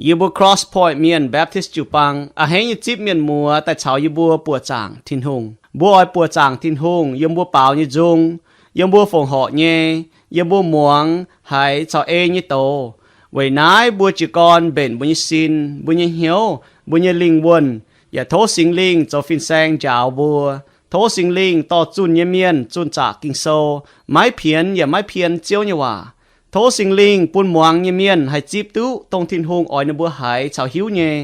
Yie mbuo Cross Point Mienh Baptist jiu-baang a'hneiv nyei zipv mienh muoz daaih caux yie mbuo buoqc zaangc Tin-Hungh. Mbuo oix buoqc zaangc Tin-Hungh yiem mbuo baaux nyei nzung, yiem mbuo fongc horc nyei, yiem mbuo muangx haiz caux ei nyei doz. Weic naaiv mbuo jiez gorn mbenc mbuo nyei sin, mbuo nyei hnyouv, mbuo nyei lingh wuonh, yaac tov Singx Lingh zoux fin-saeng njaaux mbuo. Tov Singx Lingh dorh zunh nyei mienh zunh zaqc Ging-Sou, maiv pienx yaac maiv pien Ziouv nyei waac. Tov Singx Lingh bun muangx nyei mienh haih zipv duqv dongh Tin-Hungh oix ninh mbuo haiz caux hiuv nyei,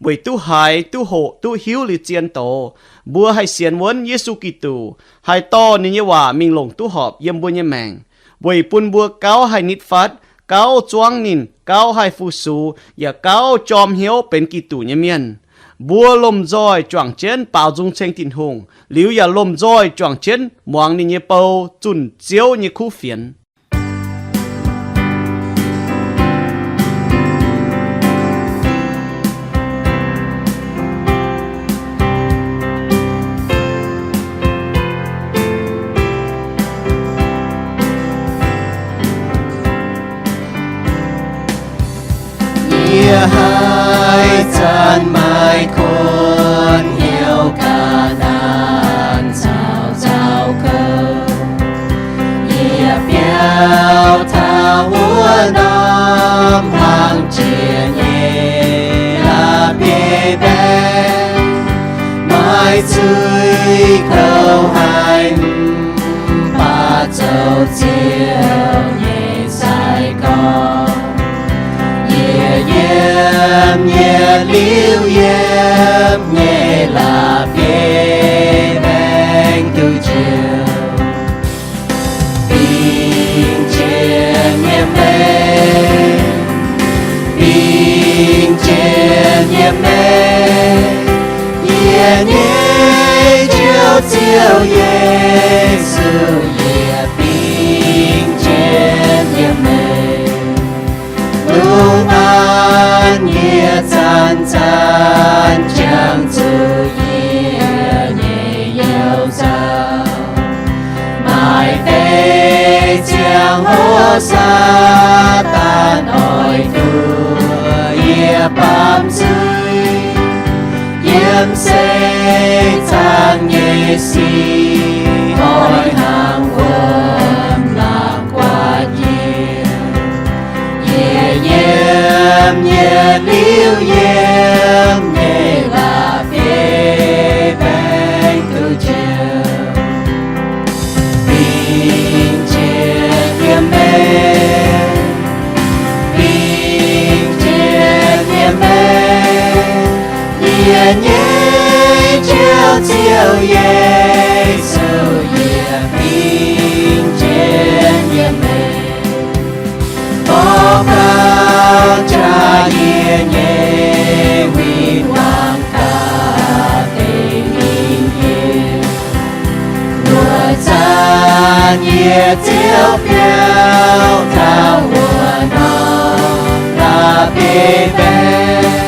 weic duqv haiz, duqv hoqc, duqv hiuv liuz zien doz, mbuo haih sienx wuonv Yesu Giduc, haih dorh ninh nyei waac mingh longc duqv horpc yiem mbuo nyei maengc, weic bun mbuo gauh haih nitv fatv, gauh zuangv ninh, gauh haih fu-sux, yaac gauh jorm hnyouv benx Giduc nyei mienh. Mbuo lomh nzoih juangc jienv baaux nzung ceng Tin-Hungh, liuz yaac lomh nzoih juangc jienv muangx ninh nyei bou zunh Ziouv nyei kuv fienx. Yie haiz zanc maaih kuonx hnyouv ga'naaiv caux zaux kouv. Yie biaux taux wuov norm hlang jiex nyei la'bieiv-mbaengx, maaih zuiz kouv haic, mv baac zoux Ziouv nyei sai-gorx. Yie yiem yietc liuz yiem nyei la'bieiv-mbaengx duqv njoux. Bingx jienv yiem meih, bingx jienv yiem meih, yie nyei Njoux Ziouv Yesu, yie bingx jienv yiem meih. Lungh aanx yie zanc-zanc jangx zuqc yie nyei you-nzauh. Maaih deix ziangh hoc Saadaan oix duqv yie baamz zuiz, yiem seix zaangc nyei sic oix hnangv wuom-laangc guaatv yie. Yie yiem yietc liuz yiem nyei la'bieiv-mbaengx duqv njoux. Bingx jienv yiem meih, bingx jienv yiem meih, yie nyei Njoux Ziouv Yesu, yie bingx jienv yiem meih. Mborqv gauh jaax yie nyei win-wangv gaax deix hingh yie. Wuov zanc yie ziouc biaux taux wuov norm la'bieiv-mbaengx.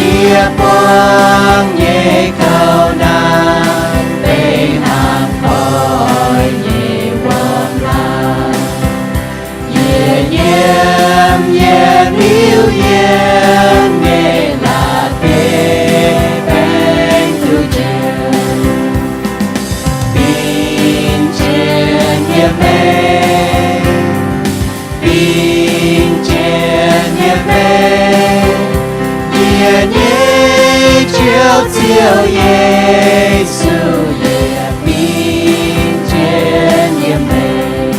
Yie buangv nyei kouv naaiv benx hnangv koiv nyei wuom-laangc. Yie yiem yietc liuz yiem nyei la'bieiv-mbaengx duqv njoux. Bingx jienv yiem meih, bingx jienv yiem meih, yie nyei Njoux Ziouv Yesu, yie bingx jienv yiem meih.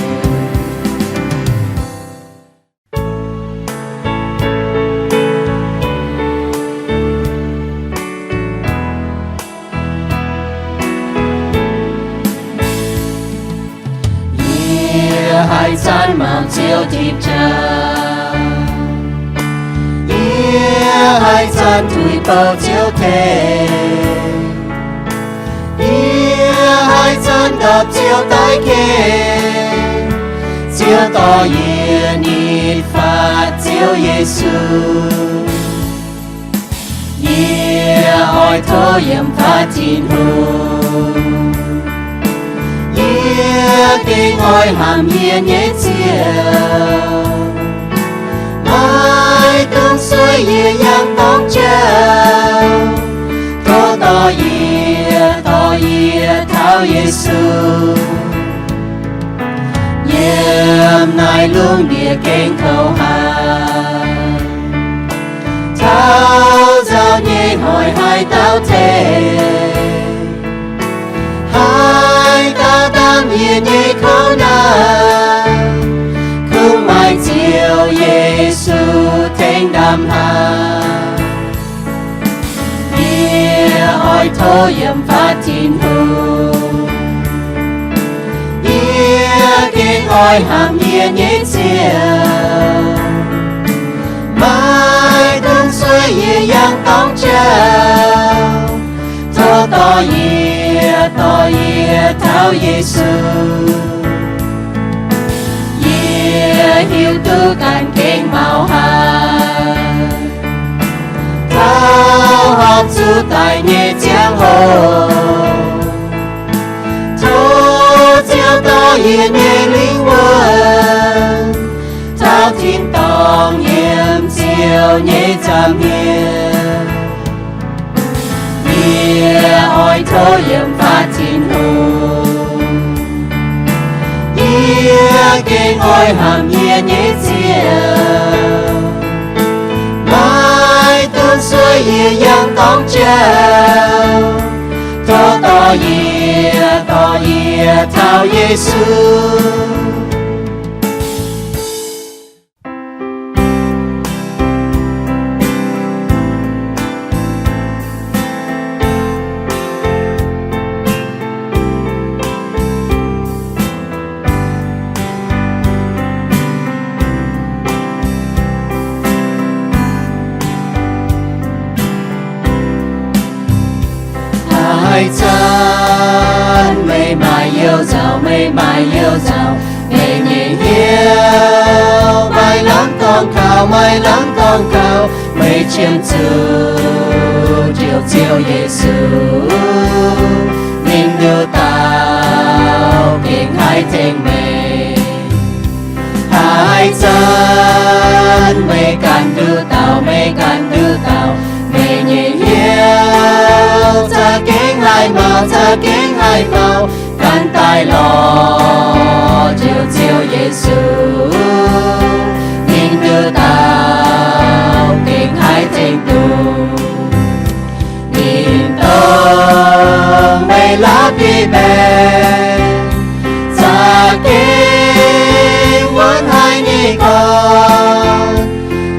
Yie haiz zanc mangc Ziouv tipv jaa, yie haiz zanc tuix bouh Ziouv tengx. Yie haiz zanc ndorpc Ziouv daiv ken, Ziouv dorh yie nitv faatv Ziouv Yesu. Yie oix tov yiem faatv Tin-Hungh. Yie gengh oix hnamv yie nyei Ziouv. Maiv dungx sueih Yie yangh dorngx jauv, tov dorh yie, dorh yie taux Yesu. Yiem naaiv lungh ndiev gengh kouv haic, taux nzauh nyei hnoi haaix dauh tengx, haaix dauh dangh yie nyei kouv naaic, kungx maaih Ziouv Yesu tengx ndaam haaix. Yie oix tov yiem fatv Tin-Hungh, yie gengh oix hnamv yie nyei Ziouv. Maiv dungx sueih yie yangh dorngx jauv, tov dorh yie, dorh yie taux Yesu. Yie hiuv duqv ganh gengh maux haic, taux horpc zuqc daic nyei ziangh hoc, tov Ziouv dorh yie nyei lingh wuonh taux tin-dorngh yiem Ziouv nyei nza'hmien. Yie oix tov yiem fatv Tin-Hungh, yie gengh oix hnamv yie nyei Ziouv. Maiv dungx sueih yie yangh dorngx jauv, tov dorh yie, dorh yie taux Yesu. Haaix zanc meih maaih youh nzauh, meih maaih youh nzauh, meih nyei hnyouv maaih lamh dorngx kaux, maaih lamh dorngx kaux, meih qiemx zuqc Njoux Ziouv Yesu, ninh nduqc dauh gengh haih tengx meih. Haaix zanc meih ganh nduqc dauh, meih ganh nduqc dauh, meih nyei hnyouv za'gengh haih maux, za'gengh haih maux, ganh daaih lorz Njoux Ziouv Yesu, ninh nduqc dauh gengh haih tengx duqv. Ninh dongh meih la'bieiv-mbaengx, za'gengh wuonv haic nyei gorn,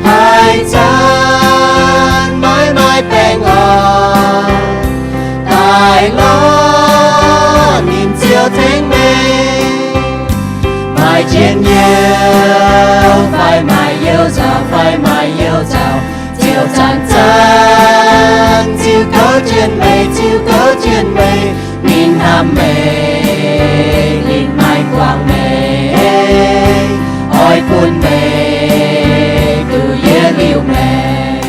haaix zanc maiv maaih baengh orn, daaih lorz ninh ziouc tengx meih. Maaih njien-youh fai maaih youh nzauh, fai maaih youh nzauh, ziouc zanc-zanc ziux kouv jienv meih, ziux kouv jienv meih. Ninh hnamv meih, ninh maiv guangc meih, oix bun meih duqv yietc liuz maengc.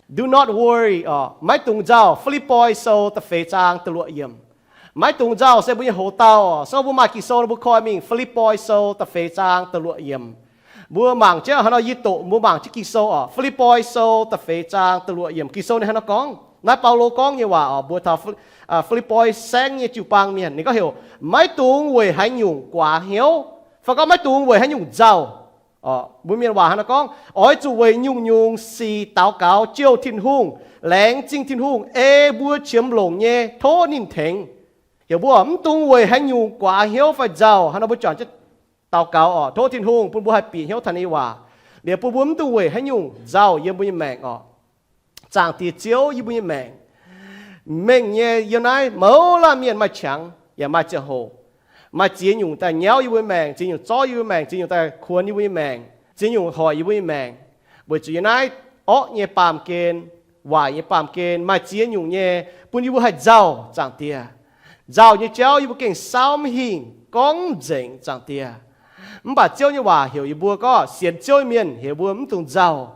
Do not worry oc, maiv dungx nzauh. Fi^lipv^poi Sou da'feix zaang da'luoqc yiemc. Maiv dungx nzauh se mbuo nyei hoc-dauh oc. Se gorngv mbuo maaih Ging-Sou nor mbuo koi mingh Fi^lipv^poi Sou da'feix zaang da'luoqc yiemc. Mbuo mangc jienv haaix nor yie doqc mbuo mangc jienv Ging-Sou oc. Fi^lipv^poi Sou da'feix zaang da'luoqc yiemc. Ging-Sou ninh haaix nor gorngv? Naaiv Baulo gorngv nyei waac oc. Mbuo taux Fi, Fi^lipv^poi saengv nyei jiu-baang mienh, ninh gorngv heuc, maiv dungx weic haaix nyungc guaax hnyouv, fai gorngv maiv dungx weic haaix nyungc nzauh oc. Mbuo mienh waac haaix nor gorngv, oix zuqc weic nyungc-nyungc sic daux gaux jouh Tin-Hungh, laengz zingh Tin-Hungh ei mbuo qiemx longc nyei tov ninh tengx. Heuc mbuo mv dungx weic haaix nyungc guaax hnyouv fai nzauh. Haaix nor mbuo juangc jienv daux gaux oc, tov Tin-Hungh bun mbuo haih bieqc hnyouv taux ninh nyei waac, liuz bun mbuo mv dungx weic haaix nyungc nzauh yiem mbuo nyei maengc oc. Zaangc Diex Ziouv yiem mbuo nyei maengc. Mengh nyei yiem naaiv mouz laanh mienh maaih qangx yaac maaih ziangh hoc, maaih ziex nyungc daaih nyauv yiem mbuo nyei maengc, ziex nyungc zorv yiem mbuo nyei maengc, ziex nyungc daaih kuonx yiem mbuo nyei maengc, ziex nyungc hoic yiem mbuo nyei maengc. Weic zuqc yiem naaiv orqv nyei baamh gen, waaic nyei baamh gen maaih ziex nyungc nyei bun yie mbuo haih nzauh, Zaangc Diex. Nzauh nyei jauv yie mbuo gengh saauv mv hingh, gorngv mv nzengc, Zaangc Diex. Mv baac Ziouv nyei waac heuc yie mbuo gorngv sienx Ziouv nyei mienh heuc mbuo mv dungx nzauh.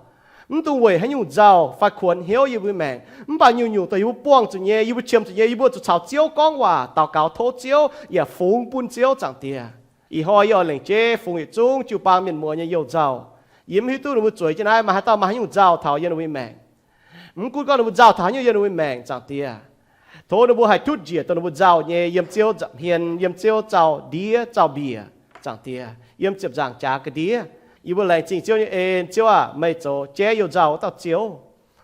Mv dungx weic haaix nyungc nzauh fai kuonx hnyouv yiem mbuo maengc. Mv baac nyungc-nyungc dongh yie mbuo buangh zuqc nyei, yie mbuo qiemx zuqc nyei, yie mbuo zuqc caux Ziouv gorngv waac, daux gaux tov Ziouv, yaac fungx bun Ziouv, Zaangc Diex. Ih hnoi yie oix lengc jeiv fungx yietc zungv jiu-baang mienh muoz nyei youh nzauh. Yie mv hiuv duqv ninh mbuo zueiz jienv naaiv maaih haaix dauh maaih haaix nyungc nzauh taux yie ninh mbuo nyei maengc. Mv gunv gorngv ninh mbuo nzauh taux haaix nyungc yie ninh mbuo nyei maengc, Zaangc Diex, tov ninh mbuo haih tutv njiec dongh ninh mbuo nzauh nyei yiem Ziouv nza'hmien, yiem Ziouv zaux ndiev zaux mbiec, Zaangc Diex, yiem ziepc nzaangc jaax ga'ndiev. Yie mbuo laengz zingh Ziouv nyei en. Ziouv aah, meih zoux jaiv youh nzauh wuov dauh Ziouv.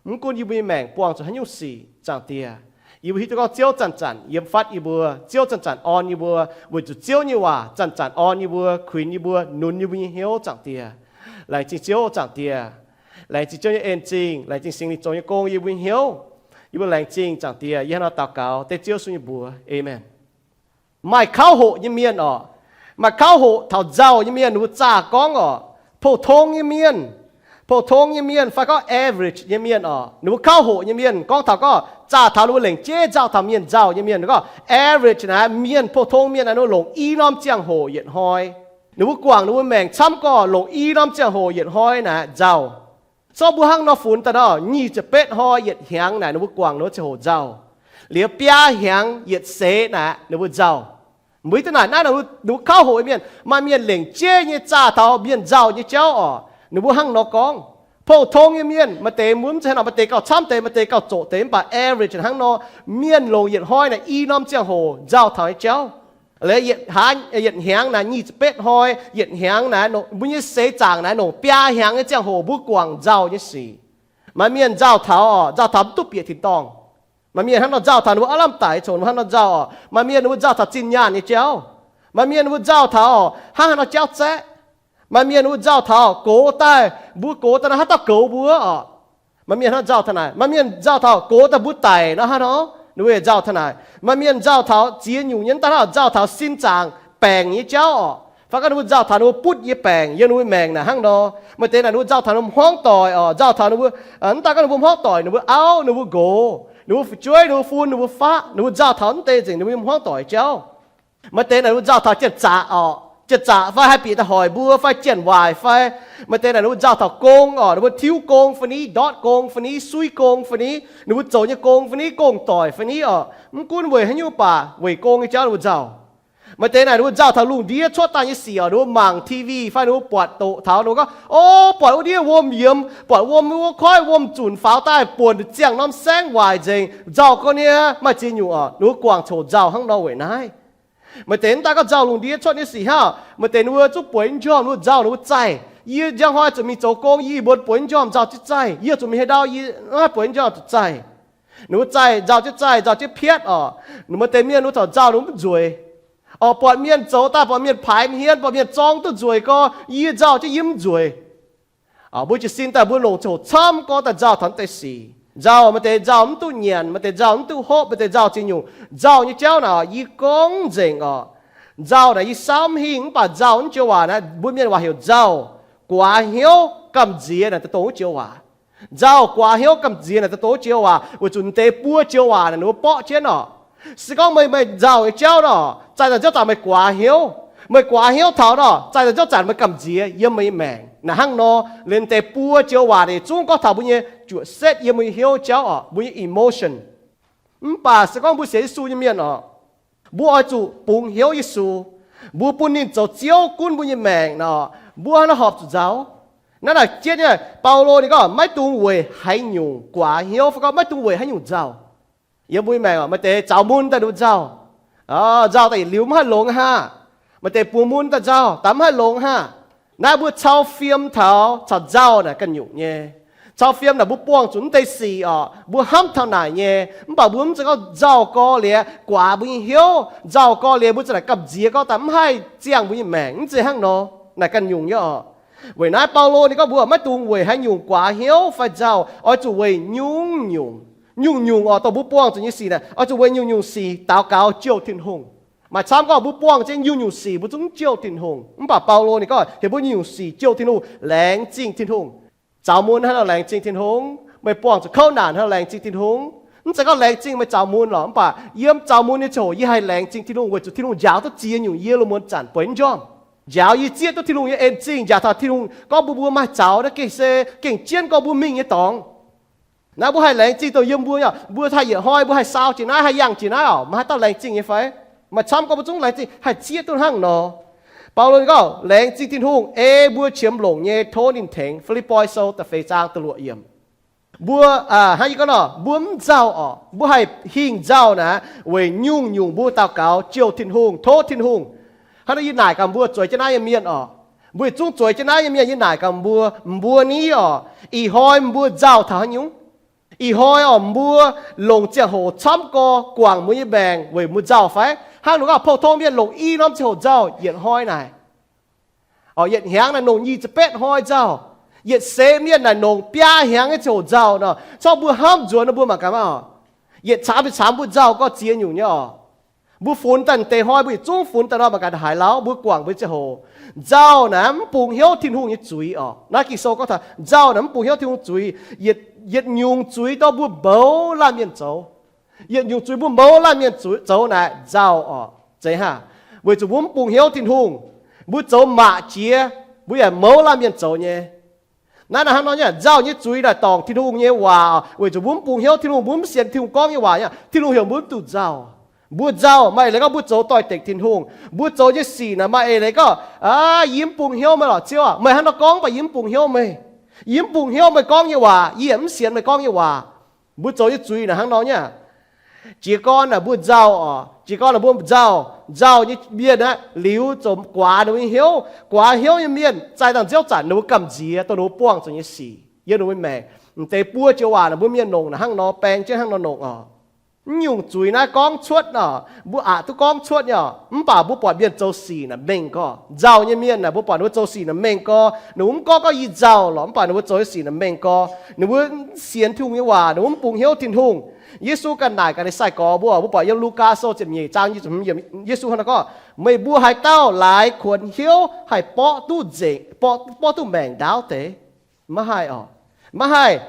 Mv gunv yie mbuo nyei maengc buangh zuqc haaix nyungc sic, Zaangc Diex, yie mbuo hiuv duqv gorngv Ziouv zanc-zanc yiem fatv yie mbuo, Ziouv zanc-zanc orn yie mbuo, weic zuqc Ziouv nyei waac zanc-zanc orn yie mbuo, kuinx yie mbuo, nunc yie mbuo nyei hnyouv, Zaangc Diex. Laengz zingh Ziouv, Zaangc Diex. Laengz zingh Ziouv nyei en-zingh, laengz zingh Singx Lingh zoux nyei gong yie mbuo nyei hnyouv. Yie mbuo laengz zingh, Zaangc Diex. Yie hnangv naaiv daux gaux dengv Ziouv Yesu nyei mbuox, Aamen. Maaih kauv hoqc nyei mienh orqc, maaih kauv hoqc taux nzauh nyei mienh ninh mbuo zaah gorngv orqc, pou-tong nyei mienh, pou-tong nyei mienh fai gorngv average nyei mienh orqc, ninh mbuo kauv hoqc nyei mienh gorngv taux gorngv zaah taux ninh mbuo lengc jeiv nzauh taux mienh nzauh nyei mienh gorngv average naaic, mienh pou-tong mienh naaic ninh mbuo longc i norm ziangh hoc yietc hnoi. Ninh mbuo guangc ninh mbuo maengc camv gorngv longc i norm ziangh hoc yietc hnoi naaic nzauh. Se gorngv mbuo hnangv nor funx daaih nor, nyic ziepc betv hnoi yietc hnyangx naaic ninh mbuo guangc ninh mbuo ziangh hoc nzauh. Liuz biaa hnyangx yietc seix naaic ninh mbuo nzauh. Mbuo hiuv duqv naaic naaiv ninh mbuo kauv hoqc mienh. Maaih mienh lengc jeiv nyei zaah taux mienh nzauh nyei jauv orqc, ninh mbuo hnangv nor gorngv, pou-tong nyei mienh, maaih deix mbuo mv zeiz hnangv nor, maaih deix gauh camv deix, maaih deix gauh zoqc deix, mv baac average hnangv nor, mienh longc yietc hnoi naaic i norm ziangh hoc nzauh taux nyei jauv. Liuz yietc hnyangx naaic nyic ziepc betv hnoi, yietc hnyangx naaic, mbuo nyei seix zaangc naaic longc biaa hnyangx nyei ziangh hoc mbuo guangc nzauh nyei sic. Maaih mienh nzauh taux orqc, nzauh taux mv duqv bieqc tin-dorngh. Maaih mienh hnangv nor nzauh taux ninh mbuo aav lamh daic congx hnangv nor nzauh orqc. Maaih mienh ninh mbuo nzauh taux zinh nyaanh nyei jauv. Maaih mienh ninh mbuo nzauh taux hnangv haaix nor jauv zaeqv. Maaih mienh ninh mbuo nzauh taux gox daaih, mbuo gox daaih nor haaix dauh goux mbuo orqc. Maaih mienh hnangv nzauh taux naaic. Maaih mienh nzauh taux gox daaih mbuo daic nor hnangv nor, ninh mbuo yaac nzauh taux naaic. Maaih mienh nzauh taux ziex nyungc nyei, daaih nzauh taux sin zaangc baengc nyei jauv orqc. Fai gorngv ninh mbuo nzauh taux ninh mbuo butv nyei baengc yiem ninh mbuo maengc naaic hnangv nor. Maaih deix naaic ninh mbuo nzauh taux ninh mbuo hmuangv doic orqc, nzauh taux ninh mbuo, mv daaih gorngv ninh mbuo hmuangv doic, ninh mbuo auv, ninh mbuo nqox, ninh mbuo fu'jueiv, ninh mbuo fun, ninh mbuo faqv, ninh mbuo nzauh taux mv deix nzengc ninh mbuo nyei hmuangv doic jauv. Maaih deix naaic ninh mbuo nzauh taux janx-zaqc orqc, janx-zaqc fai haih bieqc daaih hoic mbuo fai janx-waaic fai. Maaih deix naaic ninh mbuo nzauh taux gong orqc, ninh mbuo tiuv gong fai ni, ndortv gong fai ni, suiv gong fai ni, ninh mbuo zoux nyei gong fai ni, gong-doic fai ni orqc. Mv gunv weic haaix nyungc baac weic gong nyei jauv ninh mbuo nzauh. Maaih deix naaic ninh mbuo nzauh taux lungh ndiev cuotv daaih nyei sic orqc, ninh mbuo mangc T V fai ninh mbuo buatc doqc taux, ninh mbuo gorngv, O, buatc wuov ndiev wuom yiemx, buatc wuom wuov koiv wuom zunc faaux daaih buonc ziangh norm saengv waaic nzengc, nzauh gau niaa, maaih ziex nyungc orqc, ninh mbuo guangc coc nzauh hnangv nor weic naaiv. Maaih deix mv daaih gorngv nzauh lungh ndiev cuotv nyei sic hnangv, maaih deix ninh mbuo zungv bueix njormh, ninh mbuo nzauh, ninh mbuo zaih, Yie njang hnoi zuqc mingh zoux gong, yie ih mbuo bueix njormh nzauh jienv zaih, yie zuqc mingh haaix ndau, yie mv haih bueix njormh zuqc zaih. Ninh mbuo zaih, nzauh jienv zaih, nzauh jienv piatv orqc. Ninh mbuo deix mienh ninh mbuo corc nzauh ninh mbuo mv nzueic. Orqc, buatc mienh zoux daaih, buatc mienh paaix hmien, buatc mienh zorng duqv nzueic gorx, yie nzauh jienv yie mv nzueic. Mbuo jiez sin daaih mbuo longc ziangh hoc camv gorngv daaih nzauh taux mv deix sic. Nzauh, maaih deix nzauh mv duqv nyanc, maaih deix nzauh mv duqv hopv, maaih deix nzauh ziex nyungc. Nzauh nyei jauv naaic yie gorngv nzengc orqc. Nzauh naaic yie saauv mv hingh, mv baac nzauh naaiv joux waac naaiv mbuo mienh waac heuc nzauh. Guaax hnyouv gamh nziex naaic daaih dongh wuov joux waac. Nzauh guaax hnyouv gamh nziex naaic daaih dongh wuov joux waac, weic zuqc deix buo joux waac naaic ninh mbuo borqv jienv orqc. Se gorngv meih, meih nzauh nyei jauv nor, zaaih daaih jauv zanc meih guaax hnyouv. Meih guaax hnyouv taux nor, zaaih daaih jauv zanc meih gamh nziex yiem meih nyei maengc. Naaic hnangv nor, liemh deix buo joux waac naaic zungv gorngv taux mbuo nyei juoqc setv yiem mbuo nyei hnyouv jauv orqc, mbuo nyei emotion. Mv baac se gorngv mbuo sienx Yesu nyei mienh orqc, mbuo oix zuqc bungx hnyouv Yesu. Mbuo bun ninh zoux Ziouv gunv mbuo nyei maengc nor, mbuo hnangv naaiv horpc zuqc nzauh. Naaiv naaic jienv nyei, Baulo ninh gorngv maiv dungx weic haaix nyungc guaax hnyouv, fai gorngv maiv dungx weic haaix nyungc nzauh. Yiem mbuo nyei maengc maaih deix zaux mun daaih ninh mbuo nzauh, nzauh daaih yietc liuz mv haih longx aqv. Maaih deix bungx mun daaih nzauh daaih mv haih longx aqv. Naaiv mbuo cau fiem taux caux nzauh naaic ganh nyungc nyei. Cau fiem naaic mbuo buangh zuqc mv deix sic orqc, mbuo hnamv taux naaic nyei. Mv baac mbuo mv zeiz gorngv nzauh gorx liuz guaax mbuo nyei hnyouv, nzauh gorx liuz mbuo za'naaic gamh nziex gorngv daaih mv haih ziangh mbuo nyei maengc, mv zeiz hnangv nor. Naaic ganh nyungc nyei orqc. Weic naaiv Baulo ninh gorngv mbuo maiv dungx weic haaix nyungc guaax hnyouv fai nzauh, oix zuqc weic nyungc-nyungc, nyungc-nyungc orqc, dongh mbuo buangh zuqc nyei sic naaic, oix zuqc weic nyungc-nyungc sic daux gaux jouh Tin-Hungh. Maaih camv gorngv mbuo buangh jienv nyungc-nyungc sic mbuo zungv mv jouh Tin-Hungh. Mv baac Baulo ninh gorngv heuc mbuo nyungc-nyungc sic jouh Tin-Hungh, laengz zingh Tin-Hungh. Zaux mun hnangv nor laengz zingh Tin-Hungh, meih buangh zuqc kouv naanc hnangv nor laengz zingh Tin-Hungh. Mv zeiz gorngv laengz zingh meih zaux mun lorqc, mv baac yiem zaux mun nyei ziangh hoc yie haih laengz zingh Tin-Hungh weic zuqc Tin-Hungh njaaux duqv ziex nyungc yie lungh muonz zanc bueix njormh. Njaaux yie zieqv duqv Tin-Hungh nyei en-zingh, njaaux taux Tin-Hungh gorngv mbuo, mbuo maaih zaux naaiv gengh se gengh jienv gorngv mbuo mingh nyei dorngx. Naaiv mbuo haih laengz zingh dongh yiem mbuo, mbuo haih yietc hnoi mbuo haih saau jiex naaiv, haih yangh jiex naaiv orqc, maaih haaix dauh laengz zingh nyei fai? Maaih camv gorngv mbuo zungv laengz zingh haih zieqv duqv hnangv nor. Baulo gorngv, Laengz zingh Tin-Hungh ei mbuo qiemx longc nyei tov ninh tengx. Fi^lipv^poi Sou da'feix zaang da'luoqc yiemc. Mbuo, hnangv yie gorngv nor, mbuo mv nzauh orqc, mbuo haih hingh nzauh naaic weic nyungc-nyungc mbuo daux gaux jouh Tin-Hungh, tov Tin-Hungh. Hnangv naaic yie naaic gaax mbuo zueiz jienv naaiv nyei mienh orqc, mbuo yietc zungv zueiz jienv naaiv nyei mienh, yie naaic gaax mbuo, mbuo ni orqc, ih hnoi mbuo nzauh taux haaix nyungc? Ih hnoi orqc, mbuo longc ziangh hoc camv gorx guangc mbuo nyei maengc weic mbuo nzauh fai? Hnangv nor gorngv pou-tong mienh longc i norm ziangh hoc nzauh, yietc hnoi naaic, yietc hnyangx naaic longc nyic ziepc betv hnoi nzauh. Yietc seix mienh naaic longc biaa hnyangx nyei ziangh hoc nzauh nor, corc mbuo hnamv nzuonx nor mbuo mangc gaax maah orqc. Yietc camv yietc camv mbuo nzauh gorngv ziex nyungc nyei orqc. Mbuo funx daaih deix hnoi, mbuo yietc zungv funx daaih nor mangc gaax haaix lauh mbuo guangc mbuo nyei ziangh hoc. Nzauh naaic mv bungx hnyouv Tin-Hungh nyei zuiz orqc. Naaiv Ging-Sou gorngv taux nzauh naaic mv bungx hnyouv Tin-Hungh zuiz. Yietc nyungc zuiz dorh mbuo mouz laanh mienh zoux. Yietc nyungc zuiz mbuo mouz laanh mienh zoux naaic nzauh orqc. Zeiz haav? Weic zuqc mbuo mv bungx hnyouv Tin-Hungh, mbuo zoux maac jiex, mbuo yaac mouz laanh mienh zoux nyei. Naaiv naaic hnangv nor nyei, nzauh nyei zuiz naaic dorngc Tin-Hungh nyei waac, weic zuqc mbuo mv bungx hnyouv Tin-Hungh, mbuo mv sienx Tin-Hungh gorngv nyei waac nyei, Tin-Hungh heuc mbuo mv dungx nzauh. Mbuo nzauh maaih eix leiz gorngv mbuo zoux doix-dekc Tin-Hungh. Mbuo zoux nyei sic naaic maaih eix leiz gorngv, yie mv bungx hnyouv meih lorqc, Ziouv aah, meih hnangv nor gorngv mv baac yie mv bungx hnyouv meih. Yie mv bungx hnyouv meih gorngv nyei waac, yie yaac mv sienx meih gorngv nyei waac. Mbuo zoux nyei zuiz naaic hnangv nor nyei. Jiez gorn naaic mbuo nzauh orqc, jiez gorn naaic mbuo nzauh, nzauh nyei mienh aeqv, liuz zoux guaax ninh mbuo nyei hnyouv. Guaax hnyouv nyei mienh zaih dangh nziouv zanc ninh mbuo gamh nziex dongh ninh mbuo buangh zuqc nyei sic yiem ninh mbuo maengc. M'deix buo joux waac naaic mbuo mienh longc naaic hnangv nor, baeng jienv hnangv nor longc orqc. Mv nyungc zuiz naaiv gorngv cuotv orqc, mbuo aqc duqv gorngv cuotv nyei orqc, mv baac mbuo buatc mienh zoux sic naaic mengh gorx. Nzauh nyei mienh naaic mbuo buatc ninh mbuo zoux sic naaic mengh gorx. Ninh mbuo mv gorngv gorngv yie nzauh lorqc, mv baac ninh mbuo zoux nyei sic naaic mengh gorx. Ninh mbuo sienx Tin-Hungh nyei waac, ninh mbuo mv bungx hnyouv Tin-Hungh. Yesu ganh naaic gaax ninh sai-gorx mbuo, mbuo buatc yiem Lugaa Sou ziepc nyeic zaang nyic ziepc hmz yiemc, Yesu hnangv naaiv gorngv, Meih mbuo haaix dauh laaix kuonx hnyouv haih borqv duqv nzengc, borqv duqv maengc ndaauv deix? Maiv haih orqc. Maiv haih.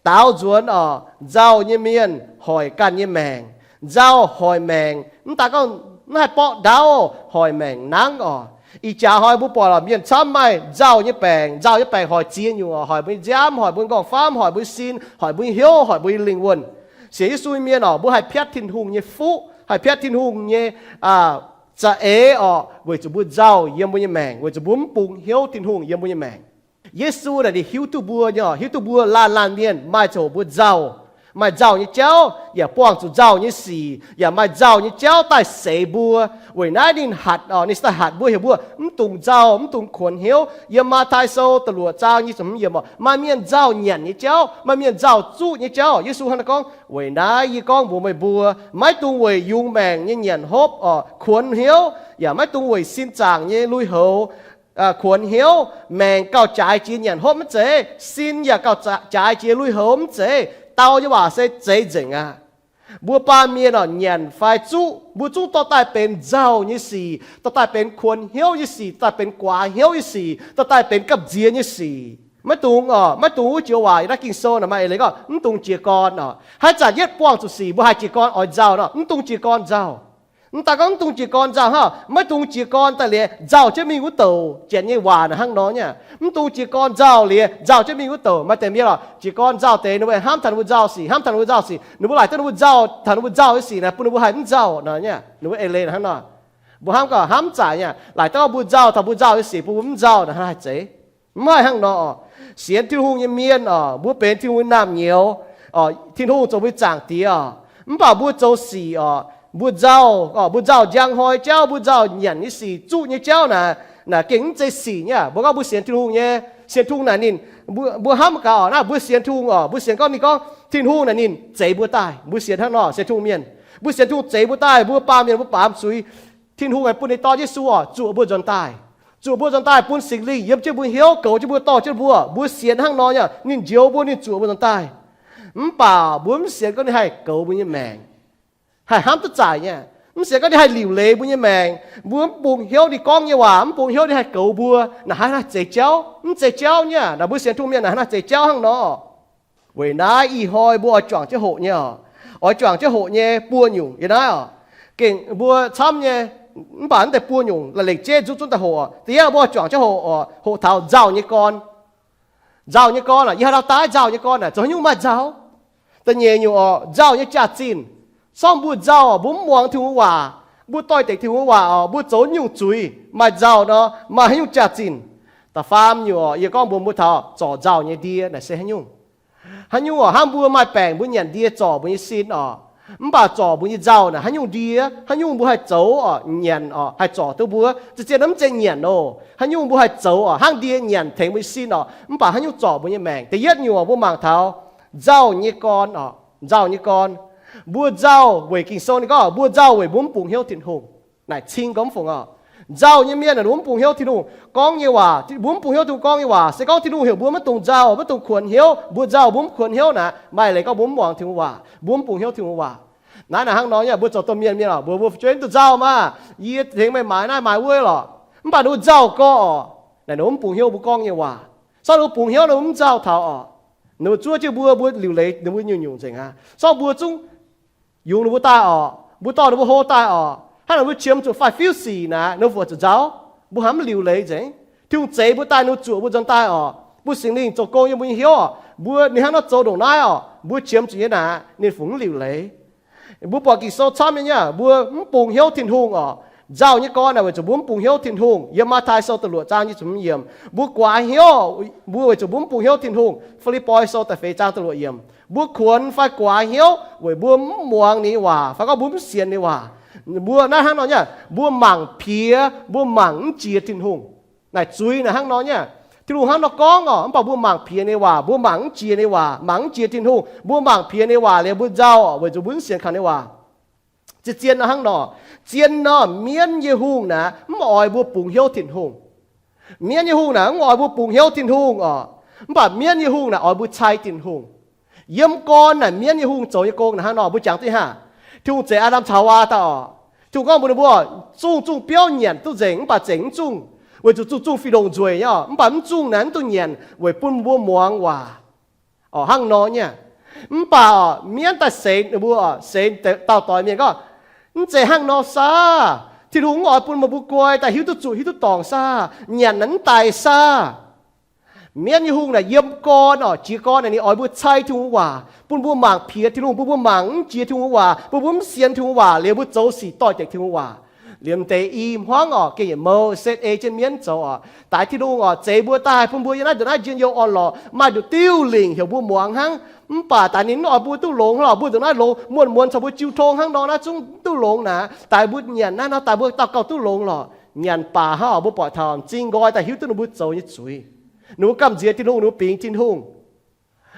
Daaux nzuonx orqc, nzauh nyei mienh hoic ganh nyei maengc. Nzauh hoic maengc, mv daaih gorngv mv haih borqv ndaauv, hoic maengc nangv orqc. Ih jaax hnoi mbuo buatc lorqc, mienh camv maaih nzauh nyei baengc. Nzauh nyei baengc hoic ziex nyungc orqc, hoic mbuo nyei nziaamv, hoic mbuo nyei nqorngv-famv, hoic mbuo nyei sin, hoic mbuo nyei hnyouv, hoic mbuo nyei lingh wuonh. Sienx Yesu nyei mienh orqc, mbuo haih piatv Tin-Hungh nyei fuqv, haih piatv Tin-Hungh nyei za'eix orqc, weic zuqc mbuo nzauh yiem mbuo nyei maengc, weic zuqc mbuo mv bungx hnyouv Tin-Hungh yiem mbuo nyei maengc. Yesu naaic ninh hiuv duqv mbuo nyei, hiuv duqv mbuo laanh laanh mienh maaih ziangh hoc mbuo nzauh, maaih nzauh nyei jauv, yaac buangh zuqc nzauh nyei sic, yaac maaih nzauh nyei jauv daaih seix mbuo. Weic naaiv ninh hatc, ninh se daaih hatc mbuo, heuc mbuo mv dungx nzauh, mv dungx kuonx hnyouv. Yiem Matv^tai Sou da'luoqc zaang nyic ziepc hmz yiemc orqc, maaih mienh nzauh nyanc nyei jauv, maaih mienh nzauh zuqv nyei jauv. Yesu hnangv naaiv gorngv, Weic naaiv yie gorngv mbuox meih mbuo, maiv dungx weic yungz maengc nyei nyanc hopv orqc kuonx hnyouv, yaac maiv dungx weic sin zaangc nyei lui-houx kuonx hnyouv. Maengc gauh jaaix jiex nyanc hopv maiv zeiz, sin yaac gauh jaaix jiex lui-houx maiv zeiz. Dau nyei waac se zeiz nzengc aqv. Mbuo baamh mienh orqc, nyanc fai zuqv, mbuo zungv dorh daaih benx nzauh nyei sic, dorh daaih benx kuonx hnyouv nyei sic, dorh daaih benx guaax hnyouv nyei sic, dorh daaih benx gamh nziex nyei sic. Maiv dungx orqc, maiv dungx wuov joux waac yiem naaiv Ging-Sou naaic maaih eix leiz gorngv mv dungx jiez gorn orqc. Haaix zanc yietv buangh zuqc sic mbuo haih jiez gorn oix nzauh nor, mv dungx jiez gorn nzauh. Mv daaih gorngv mv dungx jiez gorn nzauh hnangv, maiv dungx jiez gorn daaih liuz nzauh jienv mingh wuov douc. Janx nyei waac naaic hnangv nor nyei. Mv dungx jiez gorn nzauh liuz nzauh jienv mingh wuov douc. Maaih deix mienh orqc, jiez gorn nzauh deix ninh mbuo hnamv taux ninh mbuo nzauh sic, hnamv taux ninh mbuo nzauh sic, ninh mbuo laaic duqv ninh mbuo nzauh, taux ninh mbuo nzauh nyei sic naaic bun ninh mbuo haih mv nzauh nor nyei. Ninh mbuo eix leiz hnangv nor. Mbuo hnamv gorngv hnamv mv zaic nyei, laaic duqv mbuo nzauh, taux mbuo nzauh nyei sic bun mbuo mv nzauh naaic haih zeiz. Mv haih hnangv nor. Sienx Tin-Hungh nyei mienh orqc, mbuo benx Tin-Hungh nyei naamh nyouz orqc, Tin-Hungh zoux mbuo nyei Zaangc Diex orqc. Mv baac mbuo zoux sic orqc, mbuo nzauh orqc, mbuo nzauh njang hnoi jauv, mbuo nzauh nyanc nyei sic, zuqv nyei jauv naaic, naaic gengh mv zeiz sic nyei. Mbuo gorngv mbuo sienx Tin-Hungh nyei, sienx Tin-Hungh naaic ninh, mbuo hnamv gaax orqc, naaiv mbuo sienx Tin-Hungh orqc, mbuo sienx gorngv ninh gorngv Tin-Hungh naaic ninh zeix mbuo daaih. Mbuo sienx hnangv nor, sienx Tin-Hungh mienh, mbuo sienx Tin-Hungh zeix mbuo daaih, mbuo baamh mienh mbuo baamz zuiz. Tin-Hungh aengx bun ninh dorn Yesu orqc, zuoqc mbuo nzuonx daaih, zuoqc mbuo nzuonx daaih, bun Singx Lingh yiem jienv mbuo hnyouv, goux jienv mbuo, dorh jienv mbuo. Mbuo sienx hnangv nor nyei, ninh njoux mbuo, ninh zuoqc mbuo nzuonx daaih. Mv baac mbuo mv sienx gorngv ninh haih goux mbuo nyei maengc, haih hnamv duqv zaic nyei. Mv sienx gorngv ninh haih liuc leiz mbuo nyei maengc. Mbuo mv bungx hnyouv ninh gorngv nyei waac, mv bungx hnyouv ninh haih goux mbuo, naaic hnangv naaiv zeix jauv, mv zeix jauv nyei. Naaic mbuo sienx Tin-Hungh mienh naaic hnangv naaiv zeix jauv hnangv nor. Weic naaiv ih hnoi mbuo oix juangc jienv hoqc nyei orqc. Oix juangc jienv hoqc nyei buo nyungc yiem naaiv orqc. Gengh mbuo camv nyei, mv baac naaiv deix buo nyungc la'lengc jeiv nzuqc zunv daaih hoqc orqc. Da'yietv mbuo oix juangc jienv hoqc orqc, hoqc taux nzauh nyei gorn. Nzauh nyei gorn aeqv, yie haaix dauh daaih nzauh nyei gorn aeqv, zoux haaix nyungc maaih nzauh? Da'nyeic nyungc orqc, nzauh nyei jaax-zinh. Sorng mbuo nzauh orqc, mbuo mv muangx Tin-Hungh waac. Mbuo doix-dekc Tin-Hungh nyei waac oc, mbuo zoux nyungc zuiz maaih nzauh nor, maaih haaix nyungc jaax-zinh? Da'faam nyungc oc, yie gorngv mbuox mbuo taux zorc nzauh nyei ndie naaic se haaix nyungc? Haaix nyungc oc, hnangv mbuo maaih baengc mbuo nyanc ndie zorc mbuo nyei sin oc, mv baac zorc mbuo nyei nzauh naaic haaix nyungc ndie, haaix nyungc mbuo haih zoux oc, nyanc oc, haih zorc duqv mbuo? Zien-zien mv zeiz nyanc oc. Haaix nyungc mbuo haih zoux oc, hnangv ndie nyanc tengx mbuo nyei sin oc, mv baac haaix nyungc zorc mbuo nyei maengc? Da'yietv nyungc oc, mbuo mangc taux nzauh nyei gorn oc, nzauh nyei gorn. Mbuo nzauh weic Ging-Sou ninh gorngv mbuo nzauh weic mbuo mv bungx hnyouv Tin-Hungh. Naaic cing gorngv fungc oc, nzauh nyei mienh naaic mbuo mv bungx hnyouv Tin-Hungh gorngv nyei waac. Mbuo mv bungx hnyouv Tin-Hungh gorngv nyei waac se gorngv Tin-Hungh heuc mbuo maiv dungx nzauh, maiv dungx kuonx hnyouv. Mbuo nzauh mbuo mv kuonx hnyouv naaic, maaih leiz gorngv mbuo mv muangx Tin-Hungh waac, mbuo mv bungx hnyouv Tin-Hungh waac. Naaiv naaic hnangv nor nyei, mbuo zoux domh mienh mienh oc, mbuo mbuo fu'jueiv mv dungx nzauh maah, yie tengx meih maaiz naaiv maaiz wuov lorqc. Mv baac ninh mbuo nzauh gorx oc, naaic ninh mbuo mv bungx hnyouv mbuo gorngv nyei waac. Sorng ninh mbuo bungx hnyouv ninh mbuo mv nzauh taux oc, ninh mbuo zuov jienv mbuo, mbuo liuc leiz ninh mbuo nyungc-nyungc nzengc aqv. Sorng mbuo zungv yungz ninh mbuo daaih oc, mbuo dorh ninh mbuo hlo daaih oc, hnangv naaic mbuo qiemx zuqc faix-fiuv sic naaic, ninh mbuo fungc zuqc nzauh? Mbuo hnamv liuc leiz nzengc. Tin-Hungh zeix mbuo daaih, ninh mbuo zuoqc mbuo nzuonx daaih oc, bun Singx Lingh zoux gong yiem mbuo nyei hnyouv oc, mbuo ninh hnangv nor zoux ndongc naaiv oc, mbuo qiemx zuqc nyei naaic, ninh fungc mv liuc leiz. Mbuo buatc Ging-Sou camv nyei, mbuo mv bungx hnyouv Tin-Hungh oc. Nzauh nyei gorn naaic weic zuqc mbuo mv bungx hnyouv Tin-Hungh. Yiem Matv^tai Sou da'luoqc zaang nyic ziepc hmz yiemc, mbuo guaax hnyouv, mbuo weic zuqc mbuo mv bungx hnyouv Tin-Hungh. Fi^lipv^poi Sou da'feix zaang da'luoqc yiemc, mbuo kuonx fai guaax hnyouv weic mbuo mv muangx ninh nyei waac fai gorngv mbuo mv sienx ninh waac. Mbuo naaiv hnangv nor nyei, mbuo mangc piex, mbuo mangc mv jiex Tin-Hungh. Naaic zuiz naaic hnangv nor nyei. Tin-Hungh hnangv nor gorngv oc, mv baac mbuo mangc piex ninh nyei waac, mbuo mangc mv jiex ninh nyei waac, mangc mv jiex Tin-Hungh. Mbuo mangc piex ninh nyei waac liuz mbuo nzauh weic zuqc mbuo mv sienx kaux ninh nyei waac. Zien-zien nor hnangv nor, zien nor mienv nyei hungh naaic mv oix mbuo bungx hnyouv Tin-Hungh. Mienv nyei hungh naaic mv oix mbuo bungx hnyouv Tin-Hungh oc, mv baac mienv nyei hungh naaic oix mbuo cai Tin-Hungh. Yiem gorn naaic mienv nyei hungh zoux nyei gong naaic hnangv nor, mbuo jangx duqv haav. Tin-Hungh zeix Aa^ndam caux Haawaa daaih oc, Tin-Hungh gorngv mbuox ninh mbuo, zungh zungh biauv nyanc duqv nzengc mv baac zengc mv zungh, weic zuqc zungh zungh fih longc nzueic nyei oc, mv baac mv zungh naaic mv dungx nyanc weic bun mbuo muangx waac oc, hnangv nor nyei. Mv baac oc, mienv daaih seix ninh mbuo oc, seix dauh doix mienh gorngv, mv zeiz hnangv nor saah. Tin-Hungh mv oix bun meih mbuo guai daaih hiuv duqv zuqc hiuv duqv dorngc saah, nyanc naaic mv daic saah. Mienv nyei hungh naaic yiem gorn oc, jiez gorn naaic ninh oix mbuo cai Tin-Hungh waac, bun mbuo mangc piex Tin-Hungh, bun mbuo mangc mv jiex Tin-Hungh waac, bun mbuo mv sienx Tin-Hungh waac liuz mbuo zoux sic doix-dekc Tin-Hungh waac. Liemh deix i hmuangv oc, gengh yietc mou setv ei jienv mienv zoux oc. Daaix Tin-Hungh oc zeix mbuo daaih bun mbuo yiem naaiv nduqc naaiv njien-youh orn-lorqc, maaih nduqc diuh lingc heuc mbuo muangx hnangv. Mv baac daaix ninh mv oix mbuo duqv longx hnangv lorqc, mbuo nduqc naaiv longx muonh muonh caux mbuo jiu tong hnangv nor naaiv zungv duqv longx naaic. Daaix mbuo nyanc naaiv nor daaih mbuo daux gaux duqv longx lorqc. Nyanc baac hnangv oc, mbuo buatc taux m'zing nqoi daaih hiuv duqv ninh mbuo zoux nyei zuiz. Ninh mbuo gamh nziex Tin-Hungh, ninh mbuo bingx Tin-Hungh.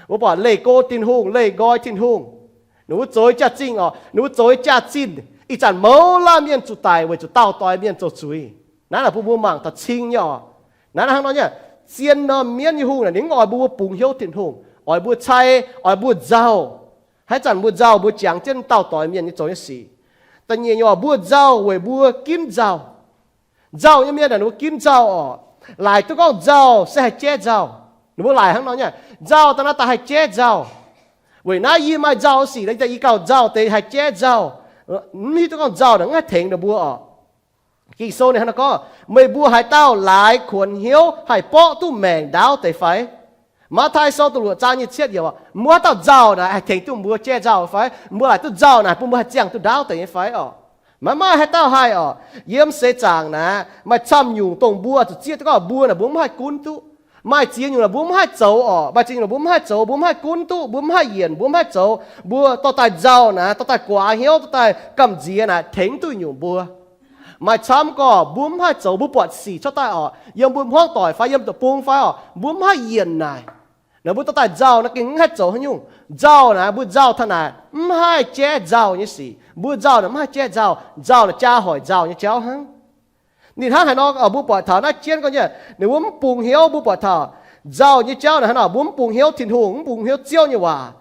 Mbuo buatc leih go Tin-Hungh, leih nqoi Tin-Hungh. Ninh mbuo zoux nyei jaax-zinh oc, ninh mbuo zoux nyei jaax-zinh ih zanc mouz laanh mienh zuqc daic weic zuqc daauh doix mienh zoux zuiz. Naaiv naaic bun mbuo mangc taux cing nyei oc. Naaiv hnangv nor nyei, zien norm mienv nyei hungh naaic ninh mv oix mbuo bungx hnyouv Tin-Hungh, oix mbuo cai, oix mbuo nzauh. Haaix zanc mbuo nzauh, mbuo jangx jienv daauh doix mienh nyei zoux nyei sic. Da'nyeic nyei oc, mbuo nzauh weic mbuo ginv nzauh. Nzauh nyei mienh naaic ninh mbuo ginv nzauh oc. Laaic duqv gorngv nzauh se haih jaiv nzauh. Ninh mbuo laaic hnangv nor nyei, nzauh daaih naaiv daaih haih jaiv nzauh. Weic naaiv yie maaih nzauh sic, yie gauh nzauh deix haih jaiv nzauh. Mv hiuv duqv gorngv nzauh naaic mv haih tengx ninh mbuo oc. Ging-Sou ninh hnangv naaiv gorngv, meih mbuo haaix dauh laaix kuonx hnyouv haih borqv duqv maengc ndaauv deix fai? Matv^tai Sou da'luoqc zaang nyic ziepc cietv yiemc, mbuo haaix dauh nzauh naaic haih tengx duqv mbuo jaiv nzauh fai? Mbuo laaic duqv nzauh naaic bun mbuo haih ziangh duqv ndaauv deix nyei fai oc? Maiv maaih haaix dauh haih oc. Yiem seix zaangc naaic maaih camv nyungc dongh mbuo zuqc zieqv duqv gorngv mbuo naaic mbuo mv haih gunv duqv. Maaih ziex nyungc naaic mbuo mv haih zoux oc. Maaih ziex nyungc naaic mbuo mv haih zoux, mbuo mv haih gunv duqv, mbuo mv haih yienc, mbuo mv haih zoux. Mbuo dorh daaih nzauh naaic, dorh daaih guaax hnyouv, dorh daaih gamh nziex naaic tengx duqv nyungc mbuo. Maaih camv gorngv mbuo mv haih zoux, mbuo buatc sic cuotv daaih oc, yiem mbuo hmuangv doic fai yiem deic-bung fai oc, mbuo mv haih yienc naaic. Naaic mbuo dorh daaih nzauh naaic gengh mv haih zoux haaix nyungc. Nzauh naaic mbuo nzauh taux naaic mv haih jaiv nzauh nyei sic. Mbuo nzauh naaic mv haih jaiv nzauh. Nzauh naaic jaa hoic nzauh nyei jauv hnangv. Ninh hnangv haaix nor oc, mbuo buatc taux naaiv jienv gorngv nyei, ninh mbuo mv bungx hnyouv, mbuo buatc taux nzauh nyei jauv naaic hnangv nor, mbuo mv bungx hnyouv Tin-Hungh, mv bungx hnyouv Ziouv nyei waac.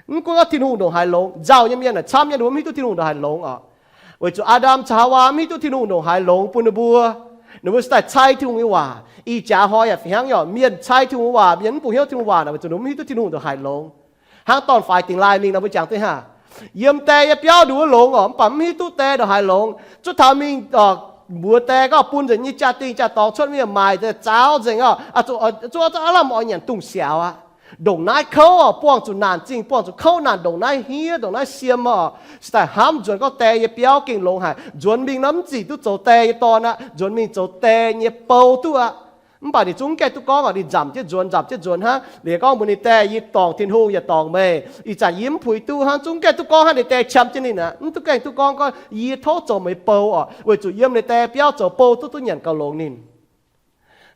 Mv gunv gorngv Tin-Hungh ndongc haaix longx, nzauh nyei mienh naaic camv nyei ninh mbuo mv hiuv duqv Tin-Hungh ndongc haaix longx oc. Weic zuqc Aa^ndam caux Haawaa mv hiuv duqv Tin-Hungh ndongc haaix longx bun ninh mbuo. Ninh mbuo se daaih cai Tin-Hungh nyei waac. Ih jaax hnoi yaac fih hnangv nyei oc, mienh cai Tin-Hungh waac, mienh mv bungx hnyouv Tin-Hungh waac naaic weic zuqc ninh mbuo mv hiuv duqv Tin-Hungh ndongc haaix longx. Hnangv dorn faix dingc laaih mingh nor mbuo jangx duqv hnangv. Yiem die nyei biauv nduov longx oc, mv baac mv hiuv duqv die ndongc haaix longx. Zuov taux mingh mbuox die gorngv bun nzengc nyei jaa-dingh jaa-dorngx cuotv mingh maaic daaih zaaux nzengc oc, zuov aav lamh oix nyanc dungz siaaux aqv. Ndongc naaiv kouv oc, buangh zuqc naanc zingh, buangh zuqc kouv naanc, ndongc naaiv hniev, ndongc naaiv siem oc, se daaih hnamv nzuonx gorngv die nyei biauv gengh longx haic. Nzuonx mingh nor mv zuqc duqv zoux die nyei dorn aqv. Nzuonx mingh zoux die nyei bou duqv aqv. Mv baac ninh zungv gaengh duqv gorngv oc, ninh nzamc jienv nzuonx, nzamc jienv nzuonx hnangv. Liuz gorngv mbuox ninh die, yie dorngc Tin-Hungh yaac dorngc meih. Ih zanc yie mv puix duqv hnangv, zungv gaengh duqv gorngv hnangv, ninh die qiemx jienv ninh aqv. Mv duqv gaengh duqv gorngv, gorngv, yie tov zoux meih bou oc, weic zuqc yiem ninh die biauv zoux bou duqv, duqv nyanc gauh longx ninh.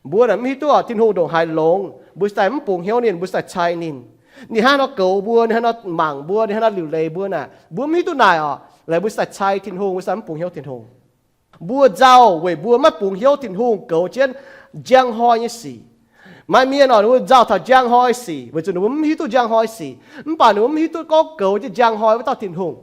Mbuo naaic mv hiuv duqv oc, Tin-Hungh ndongc haaix longx, mbuo se daaih mv bungx hnyouv ninh, mbuo se daaih cai ninh. Ninh hnangv nor goux mbuo, ninh hnangv nor mangc mbuo, ninh hnangv nor liuc leiz mbuo naaic, mbuo mv hiuv duqv naaic oc. Laaic mbuo se daaih cai Tin-Hungh, mbuo se daaih mv bungx hnyouv Tin-Hungh. Mbuo nzauh weic mbuo maiv bungx hnyouv Tin-Hungh goux jienv njang hnoi nyei sic. Maaih mienh oc, ninh mbuo nzauh taux njang hnoi sic weic zuqc ninh mbuo mv hiuv duqv njang hnoi sic, mv baac ninh mbuo mv hiuv duqv gorngv goux jienv njang hnoi wuov dauh Tin-Hungh.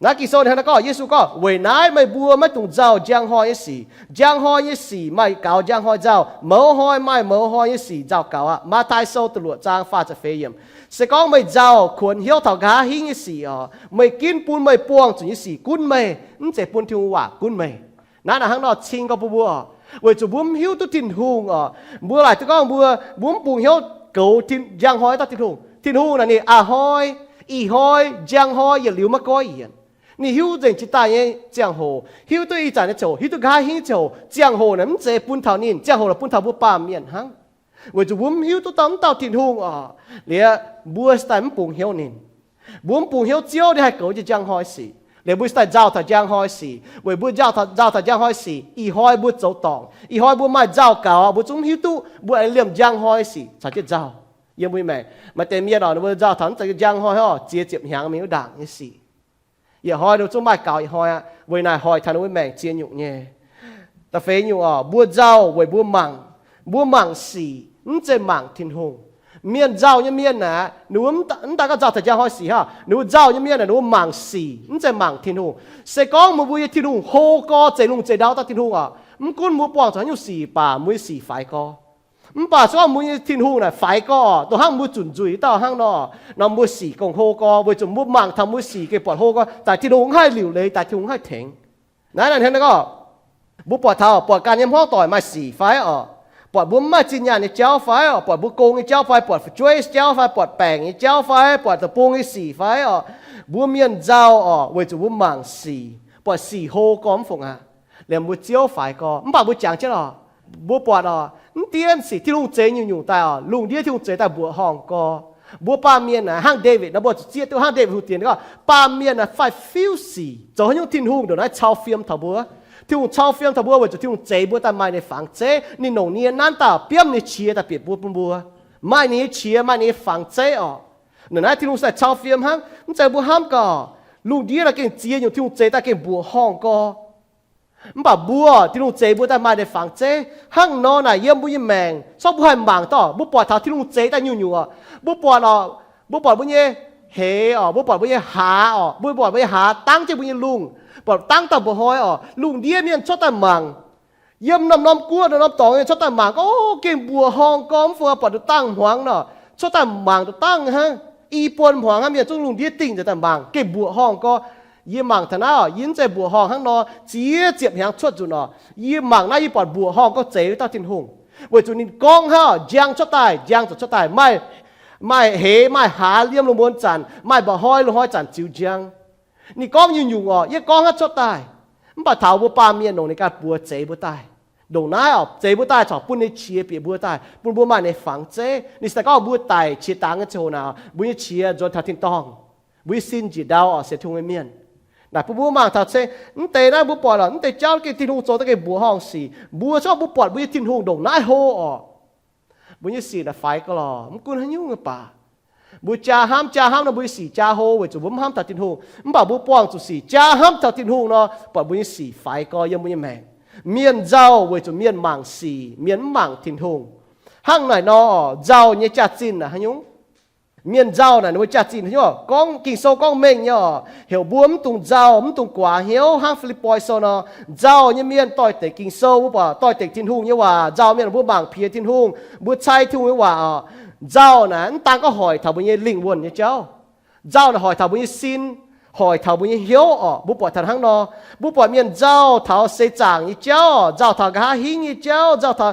Naaiv Ging-Sou ninh hnangv naaiv gorngv, Yesu gorngv, weic naaiv meih mbuo maiv dungx nzauh njang hnoi nyei sic. Njang hnoi nyei sic maaih gaux njang hnoi nzauh, mouz hnoi maaih mouz hnoi nyei sic nzauh gaux aqv. Matv^taai Sou da'luoqc zaang faah ziepc feix yiemc. Se gorngv meih nzauh kuonx hnyouv taux nqa'haav hingv nyei sic oc, meih ginv bun meih buangh zuqc nyei sic gunv meih, mv zeiz bun Tin-Hungh waac gunv meih. Naaiv naaic hnangv nor cing gorngv bun mbuo oc, weic zuqc mbuo mv hiuv duqv Tin-Hungh oc. Mbuo laaic duqv gorngv mbuo, mbuo mv bungx hnyouv goux njang hnoi dauh Tin-Hungh. Tin-Hungh naaic ninh a'hnoi, ih hnoi, njang hnoi, yietc liuz maiv goiv yienc. Ninh hiuv nzengc jiex daaih nyei ziangh hoc, hiuv duqv ih zanc nyei ziangh hoc, hiuv duqv nqa'haav hingv nyei ziangh hoc. Ziangh hoc naaic mv zeiz bun taux ninh, ziangh hoc naaic bun taux mbuo baamh mienh hnangv. Weic zuqc mbuo mv hiuv duqv dauh, mv dauh Tin-Hungh oc, liuz mbuo se daaih mv bungx hnyouv ninh. Mbuo mv bungx hnyouv Ziouv ninh haih goux jienv njang hnoi sic. Liuz mbuo se daaih nzauh taux njang hnoi sic. Weic mbuo nzauh taux, nzauh taux njang hnoi sic, ih hnoi mbuo zoux dorngc, ih hnoi mbuo maaih nzauh gaux, mbuo zungv mv hiuv duqv mbuo aengx liemh njang hnoi sic caux jienv nzauh. Yiem mbuo nyei maengc maaih deix mienh oc, ninh mbuo nzauh taux mv zeiz njang hnoi oc, ziex ziepc hnyangx mingh wuov ndaangc nyei sic. Yietc hnoi ninh mbuo zungv maaih gaux yietc hnoi aqv. Weic naaic hoic taux ninh mbuo maengc ziex nyungc nyei. Da'feix nyungc oc, mbuo nzauh weic mbuo mangc, mbuo mangc sic, mv zeiz mangc Tin-Hungh. Mienh nzauh nyei mienh aeqv, ninh mbuo mv daaih gorngv nzauh taux njang hnoi sic hnangv. Ninh mbuo nzauh nyei mienh aeqv, ninh mbuo mangc sic, mv zeiz mangc Tin-Hungh. Se gorngv meih mbuo nyei Tin-Hungh hlo gorx, zeix lungh zeix ndau dauh Tin-Hungh oc, mv gunv mbuo buangh zuqc haaix nyungc sic baac mbuo nyei sic faix gorx. Mv baac se gorngv mbuo nyei Tin-Hungh naaic faix gorx, dongh hnangv mbuo zunc nzuih dauh hnangv nor, nor mbuo sic gengh hlo gorx, weic zuqc mbuo mangc taux mbuo sic gengh buatc hlo gorx, daaih Tin-Hungh mv haih liuc leiz, daaih Tin-Hungh mv haih tengx. Naaiv naaic hnangv naaiv gorngv, mbuo buatc taux, buatc ganh nyei hmuangv doic maaih sic fai oc, buatc mbuo mv maaih zinh nyaanh nyei jauv fai oc, buatc mbuo gong nyei jauv fai, buatc fu'jueiv jauv fai, buatc baengc nyei jauv fai, buatc deic-bung nyei sic fai oc, mbuo mienh nzauh oc, weic zuqc mbuo mangc sic, buatc sic hlo gorx mv fungc aqv. Liemh mbuo Ziouv faix gorx, mv baac mbuo jangx jienv oc, mbuo buatc oc, mv dienv sic Tin-Hungh zeix nyungc-nyungc daaih oc, lungh ndiev Tin-Hungh zeix daaih mbuoqc horngh gorx. Mbuo baamh mienh naaic hnangv Ndaawitv nor, mbuo zuqc zieqv duqv hnangv Ndaawitv Hungh diex gorngv, baamh mienh naaic faix-fiuv sic, zoux haaix nyungc Tin-Hungh ndongc naaiv cau fiem taux mbuo. Tin-Hungh cau fiem taux mbuo weic zuqc Tin-Hungh zeix mbuo daaih maaih ninh nyei fangx zeiv. Ninh longc ninh nyei nanv daaih biomv ninh nyei qiex daaih bieqc mbuo bun mbuo. Maaih ninh nyei qiex, maaih ninh nyei fangx zeiv oc. Ndongc naaiv Tin-Hungh se daaih cau fiem hnangv, mv zeiz mbuo hnamv gaax, lungh ndiev naaic gengh ziex nyungc Tin-Hungh zeix daaih gengh mbuoqc horngh gorx. Mv baac mbuo, Tin-Hungh zeix mbuo daaih maaih ninh nyei fangx zeiv. Hnangv nor naaic yiem mbuo nyei maengc, se gorngv mbuo haih mangc daaih, mbuo buatc taux Tin-Hungh zeix daaih nyungc-nyungc oc, mbuo buatc oc, mbuo buatc mbuo nyei hleix oc, mbuo buatc mbuo nyei hlaax oc, mbuo buatc mbuo nyei hlaax dangv jienv mbuo nyei lungh, buatc dangv daaih mba'hnoi oc, lungh ndiev mienh cuotv daaih mangc. Yiem norm-norm guoqv, norm-norm dorngx nyei cuotv daaih mangc, o, gengh mbuoqc horngh gorx, mv fungc buatc nduqc dangh hmuangx nor, cuotv daaih mangc nduqc dangh hnangv, i buon hmuangx hnangv, mienh zungv lungh ndiev dingh nzengc daaih mangc, gengh mbuoqc horngh gorx. Yie mangc taux naaiv oc, yie mv zeiz mbuoqc horngh hnangv nor, ziex ziepc hnyangx cuotv nzunc oc, yie mangc naaiv yie buatc mbuoqc horngh gorx zeix wuov dauh Tin-Hungh. Weic zuqc ninh gorngv hnangv oc, njang cuotv daaih, njang ziouc cuotv daaih, maaih, maaih hleix, maaih hlaax, liemh lungh muonz zanc, maaih mba'hnoi lungh hnoi zanc ziux njang. Ninh gorngv nyungc-nyungc oc, yie gorngv hnangv cuotv daaih. Mv baac taux mbuo baamh mienh longc ninh ganh buoz zeix mbuo daaih. Ndongc naaiv oc, zeix mbuo daaih corc bun ninh nyei qiex bieqc mbuo daaih, bun mbuo maaih ninh nyei fangx zeiv. Ninh se daaih gorngv mbuo daic qiex dangx nyei ziangh hoc naaic, mbuo nyei qiex nzuonx taux tin-dorngh. Mbuo nyei sin njiec ndau oc, sienx Tin-Hungh nyei mienh. Naaic bun mbuo mangc taux se, mv deix naaiv mbuo buatc oc, mv deix jauv gengh Tin-Hungh zoux daaih gengh mbuoqc horngh sic. Mbuo se gorngv mbuo buatc mbuo nyei Tin-Hungh ndongc naaiv hlo oc, mbuo nyei sic naaic faix ga'lorh, mv gunv haaix nyungc nyei baac. Mbuo jaa hnamv, jaa hnamv nor mbuo nyei sic jaa hlo weic zuqc mbuo mv hnamv taux Tin-Hungh. Mv baac mbuo buangh zuqc sic jaa hnamv taux Tin-Hungh nor, buatc mbuo nyei sic faix ga'lorh yiem mbuo nyei maengc. Mienh nzauh weic zuqc mienh mangc sic, mienh mv mangc Tin-Hungh. Hnangv naaic nor oc, nzauh nyei jaax-zinh naaic haaix nyungc? Mienh nzauh naaic ninh mbuo jaax-zinh haaix nyungc? Gorngv Ging-Sou gorngv mengh nyei oc, heuc mbuo mv dungx nzauh, mv dungx guaax hnyouv hnangv Fi^lipv^poi Sou nor. Nzauh nyei mienh doix-dekc Ging-Sou, mbuo buatc doix-dekc Tin-Hungh nyei waac. Nzauh mienh mbuo mangc piex Tin-Hungh, mbuo cai Tin-Hungh nyei waac oc. Nzauh naaic mv daan gorngv hoic taux mbuo nyei lingh wuonh nyei jauv. Nzauh naaic hoic taux mbuo nyei sin, hoic taux mbuo nyei hnyouv oc. Mbuo buatc taux hnangv nor, mbuo buatc mienh nzauh taux seix zaangc nyei jauv, nzauh taux nqa'haav hingv nyei jauv, nzauh taux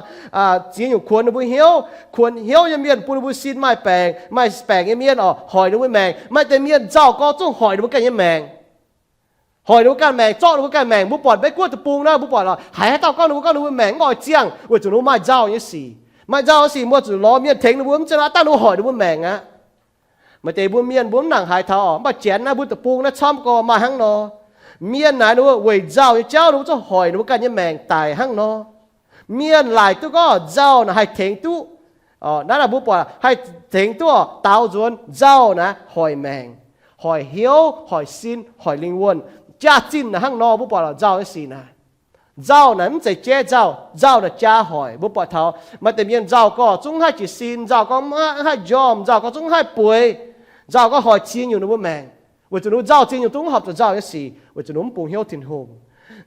ziex nyungc kuonx ninh mbuo hnyouv, kuonx hnyouv nyei mienh bun ninh mbuo sin maaih baengc, maaih baengc nyei mienh oc, hoic ninh mbuo maengc. Maaih deix mienh nzauh gorx zungv hoic ninh mbuo ganh nyei maengc, hoic ninh mbuo ganh maengc, zorqv ninh mbuo ganh maengc. Mbuo buatc Meiv Guoqv deic-bung naaiv, mbuo buatc oc, haiz haaix dauh gorngv ninh mbuo, gorngv ninh mbuo maengc mv oix ziangh, weic zuqc ninh mbuo maaih nzauh nyei sic. Maaih nzauh nyei sic mbuo zuqc lorz mienh tengx ninh mbuo, mv zeiz aqv dangh ninh mbuo hoic ninh mbuo maengc aqv. Maaih deix mbuo mienh mbuo mv nangc haiz taux oc, mv baac janx naaiv mbuo deic-bung naaiv camv gorx maaih hnangv nor. Mienh naaic ninh mbuo weic nzauh nyei jauv ninh mbuo zungv hoic ninh mbuo ganh nyei maengc daic hnangv nor. Mienh laaic duqv gorngv nzauh naaic haih tengx duqv. Naaiv naaic mbuo buatc haih tengx duqv daaux nzuonx, nzauh naaic hoic maengc, hoic hnyouv, hoic sin, hoic lingh wuonh, jaax-zinh naaic hnangv nor. Mbuo buatc nzauh nyei sic naaic, nzauh naaic mv zeiz jaiv nzauh, nzauh naaic jaa hoic. Mbuo buatc taux maaih deix mienh nzauh gorx zungv mv haih jiez sin, nzauh gorx mv haih njormh, nzauh gorx zungv mv haih bueix, nzauh gorx hoic ziex nyungc ninh mbuo maengc, weic zuqc ninh mbuo nzauh ziex nyungc zungv horpc zuqc nzauh nyei sic, weic zuqc ninh mbuo mv bungx hnyouv Tin-Hungh.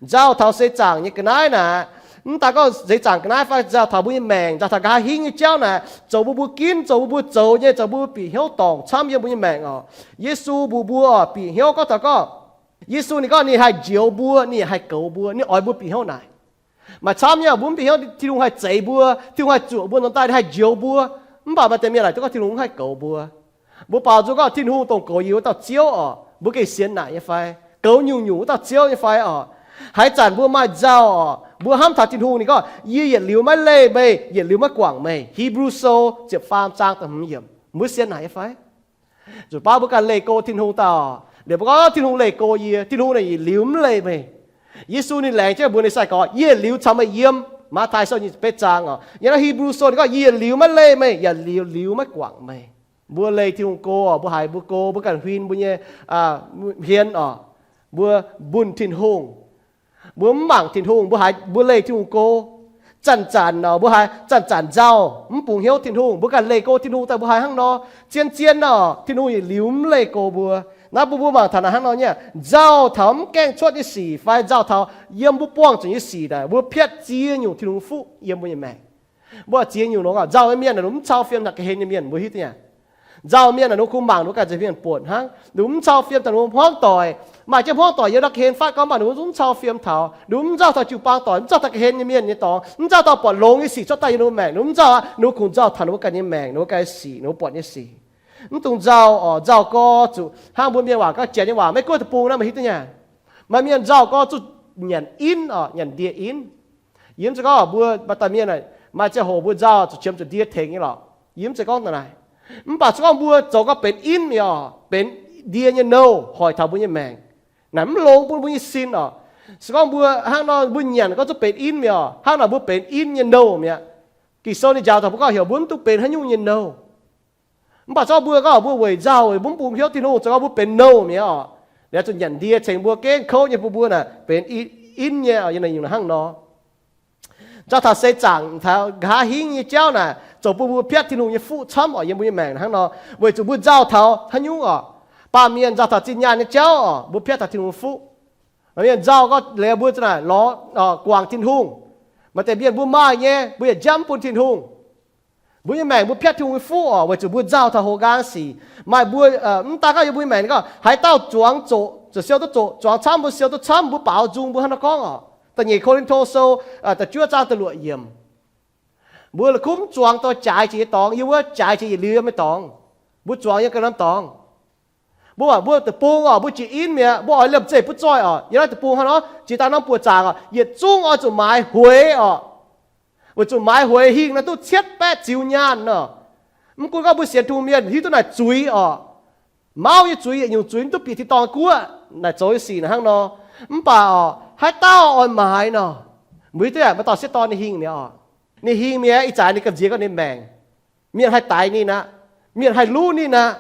Nzauh taux seix zaangc nyei ga'naaiv naaic, mv daaih gorngv seix zaangc ga'naaiv fai nzauh taux nqa'haav hingv nyei jauv naaic, zoux mbuo mbuo ginv, zoux mbuo mbuo zoux nyei, zoux mbuo mbuo bieqc hnyouv dorngc camv yiem mbuo nyei maengc oc. Yesu mbuox mbuo oc, bieqc hnyouv gorngv taux gorngv, Yesu ninh gorngv ninh haih njoux mbuo, ninh haih goux mbuo, ninh oix mbuo bieqc hnyouv naaic. Maaih camv nyei mbuo mv bieqc hnyouv Tin-Hungh haih zeix mbuo, Tin-Hungh haih zuoqc mbuo nor daaih, ninh haih njoux mbuo. Mv baac maaih deix mienh laaic duqv gorngv Tin-Hungh mv haih goux mbuo. Mbuo baaux nzung gorngv Tin-Hungh dongh goux yietc wuov dauh Ziouv oc, mbuo gengh sienx naaic nyei fai? Goux nyungc-nyungc wuov dauh Ziouv nyei fai oc? Haaix zanc mbuo maaih nzauh oc, mbuo hnamv taux Tin-Hungh ninh gorngv, Yie yietc liuz maiv leih meih, yietc liuz maiv guangc meih. Hipv^lu Sou ziepc faam zaang da'hmz yiemc. Mbuo sienx naaic nyei fai? Zuqc baav mbuo ganh leih go Tin-Hungh daaih, liuz mbuo gorngv Tin-Hungh leih go yie, Tin-Hungh naaic yietc liuz mv leih meih. Yesu ninh laengz jienv mbuox ninh sai-gorx, Yie yietc liuz caux meih yiem. Matv^tai Sou nyic ziepc betv zaang oc. Yiem naaiv Hipv^lu Sou ninh gorngv, Yie yietc liuz maiv leih meih, yietc liuz, liuz maiv guangc meih. Mbuo leih Tin-Hungh go oc, mbuo haiz mbuo go, mbuo ganh huin mbuo nyei hmien oc, mbuo mbuonh Tin-Hungh. Mbuo mv mangc Tin-Hungh, mbuo haiz mbuo leih Tin-Hungh go. Zanc-zanc oc, mbuo haiz zanc-zanc nzauh, mv bungx hnyouv Tin-Hungh, mbuo ganh leih go Tin-Hungh daaih mbuo haiz hnangv nor. Zien-zien oc, Tin-Hungh yietc liuz mv leih go mbuo. Naaiv bun mbuo mangc taux naaic hnangv nor nyei, nzauh taux mv gaengh cuotv nyei sic fai nzauh taux yiem mbuo buangh zuqc nyei sic naaic, mbuo piatv ziex nyungc Tin-Hungh fuqv yiem mbuo nyei maengc. Mbuo ziex nyungc longx oc. Nzauh nyei mienh naaic ninh mv cau fiem taux ga'hlen nyei mienh, mbuo hiuv duqv nyei. Nzauh mienh naaic ninh kungx mangc ninh mbuo ganh nzengc mienh buonc hnangv, ninh mv cau fiem taux ninh mbuo hmuangv doic. Maaih jienv hmuangv doic yiem ndau ga'hlen fatv gorngv mv baac ninh mbuo mv cau fiem taux, ninh mbuo mv nzauh taux jiu-baang doic, mv nzauh taux ga'hlen nyei mienh nyei dorngx, mv nzauh taux buatc longx nyei sic cuotv daaih yiem ninh mbuo maengc, ninh mbuo mv nzauh aqv. Ninh mbuo kungx nzauh taux ninh mbuo ganh nyei maengc, ninh mbuo ganh sic, ninh mbuo buatc nyei sic. Mv dungx nzauh oc. Nzauh gorx zuqc hnangv mbuo mienh waac gorngv, Janx nyei waac, Meiv Guoqv deic-bung naaiv meih hiuv duqv nyei. Maaih mienh nzauh gorx zuqc nyanc inv oc, nyanc ndie inv. Yie mv zeiz gorngv mbuo maaih dauh mienh, maaih ziangh hoc mbuo nzauh zuqc qiemx zuqc ndie tengx nyei lorqc. Yie mv zeiz gorngv naaic. Mv baac se gorngv mbuo zoux gorngv benx inv mi'aqv oc, benx ndie nyei nouh hoic taux mbuo nyei maengc, naaic mv longx bun mbuo nyei sin oc. Se gorngv mbuo hnangv nor mbuo nyanc gorngv zuqc benx inv mi'aqv oc, hnangv naaic mbuo benx inv nyei nouh mi'aqv. Ging-Sou ninh njaaux taux mbuo gorngv heuc mbuo mv dungx benx haaix nyungc nyei nouh. Mv baac se gorngv mbuo gorngv mbuo weic nzauh, mbuo mv bungx hnyouv Tin-Hungh, zoux gorngv mbuo benx nouh mi'aqv oc. Liuz zuqc nyanc ndie cengx mbuo gengh kouv nyei bun mbuo naaic benx inv nyei oc, yiem naaic nyungc hnangv nor. Nzauh taux seix zaangc, taux nqa'haav hingv nyei jauv naaic, zoux bun mbuo piatv Tin-Hungh nyei fuqv camv oc, yiem mbuo nyei maengc hnangv nor. Weic zuqc mbuo nzauh taux haaix nyungc oc? Baamh mienh nzauh taux zinh nyaanh nyei jauv oc, mbuo piatv taux Tin-Hungh nyei fuqv. Maaih mienh nzauh gorngv liuz mbuo za'naaic lorz guangc Tin-Hungh. Maaih deix mienh mbuo maaih nyei, mbuo yaac njamv bun Tin-Hungh. Mbuo nyei maengc mbuo piatv Tin-Hungh nyei fuqv oc, weic zuqc mbuo nzauh taux houx nqaang sic. Maaih mbuo, mv daaih gorngv yiem mbuo nyei maengc, ninh gorngv haaix dauh zuangx zoqc, zoqc siou duqv zoqc, zuangx camv mbuo siou duqv camv, mbuo baaux nzung mbuo hnangv nor gorngv oc. Da'nyeic Ko^lin^to Sou da'juov zaang da'luoqc yiemc. Mbuo la'kuqv mv zuangx dorh jaaix jiex nyei dorngx, yiem wuov jaaix jiex yietc liuz yiem nyei dorngx. Mbuo zuangx yiem ga'naaiv dorngx. Mbuo, mbuo deic-bung oc, mbuo jiex inv mi'aqv, mbuo oix liemh zeih butv zoih oc. Yiem naaiv deic-bung hnangv nor, jiex daaih norm buoqc zaangc oc, yietc zungv oix zuqc maaiz hueix oc. Weic zuqc maaiz hueix hingh naaiv duqv cietv baeqv ziux nyaanh oc. Mv gunv gorngv mbuo sienx Tin-Hungh mienh hiuv duqv naaic zuiz oc, mauv nyei zuiz, yietc nyungc zuiz mv duqv bieqc tin-dorngh guoqv, naaic zoux nyei sic naaic hnangv nor. Mv baac oc, haaix dauh oix maaiz nor, mbuo hiuv duqv maaih dauh sieqv dorn ninh hingh mi'aqv oc. Ninh hingh mi'aqv, ih zanc ninh gamh nziex gorngv ninh maengc, mienh haih daix ninh aqv, mienh haih luv ninh aqv.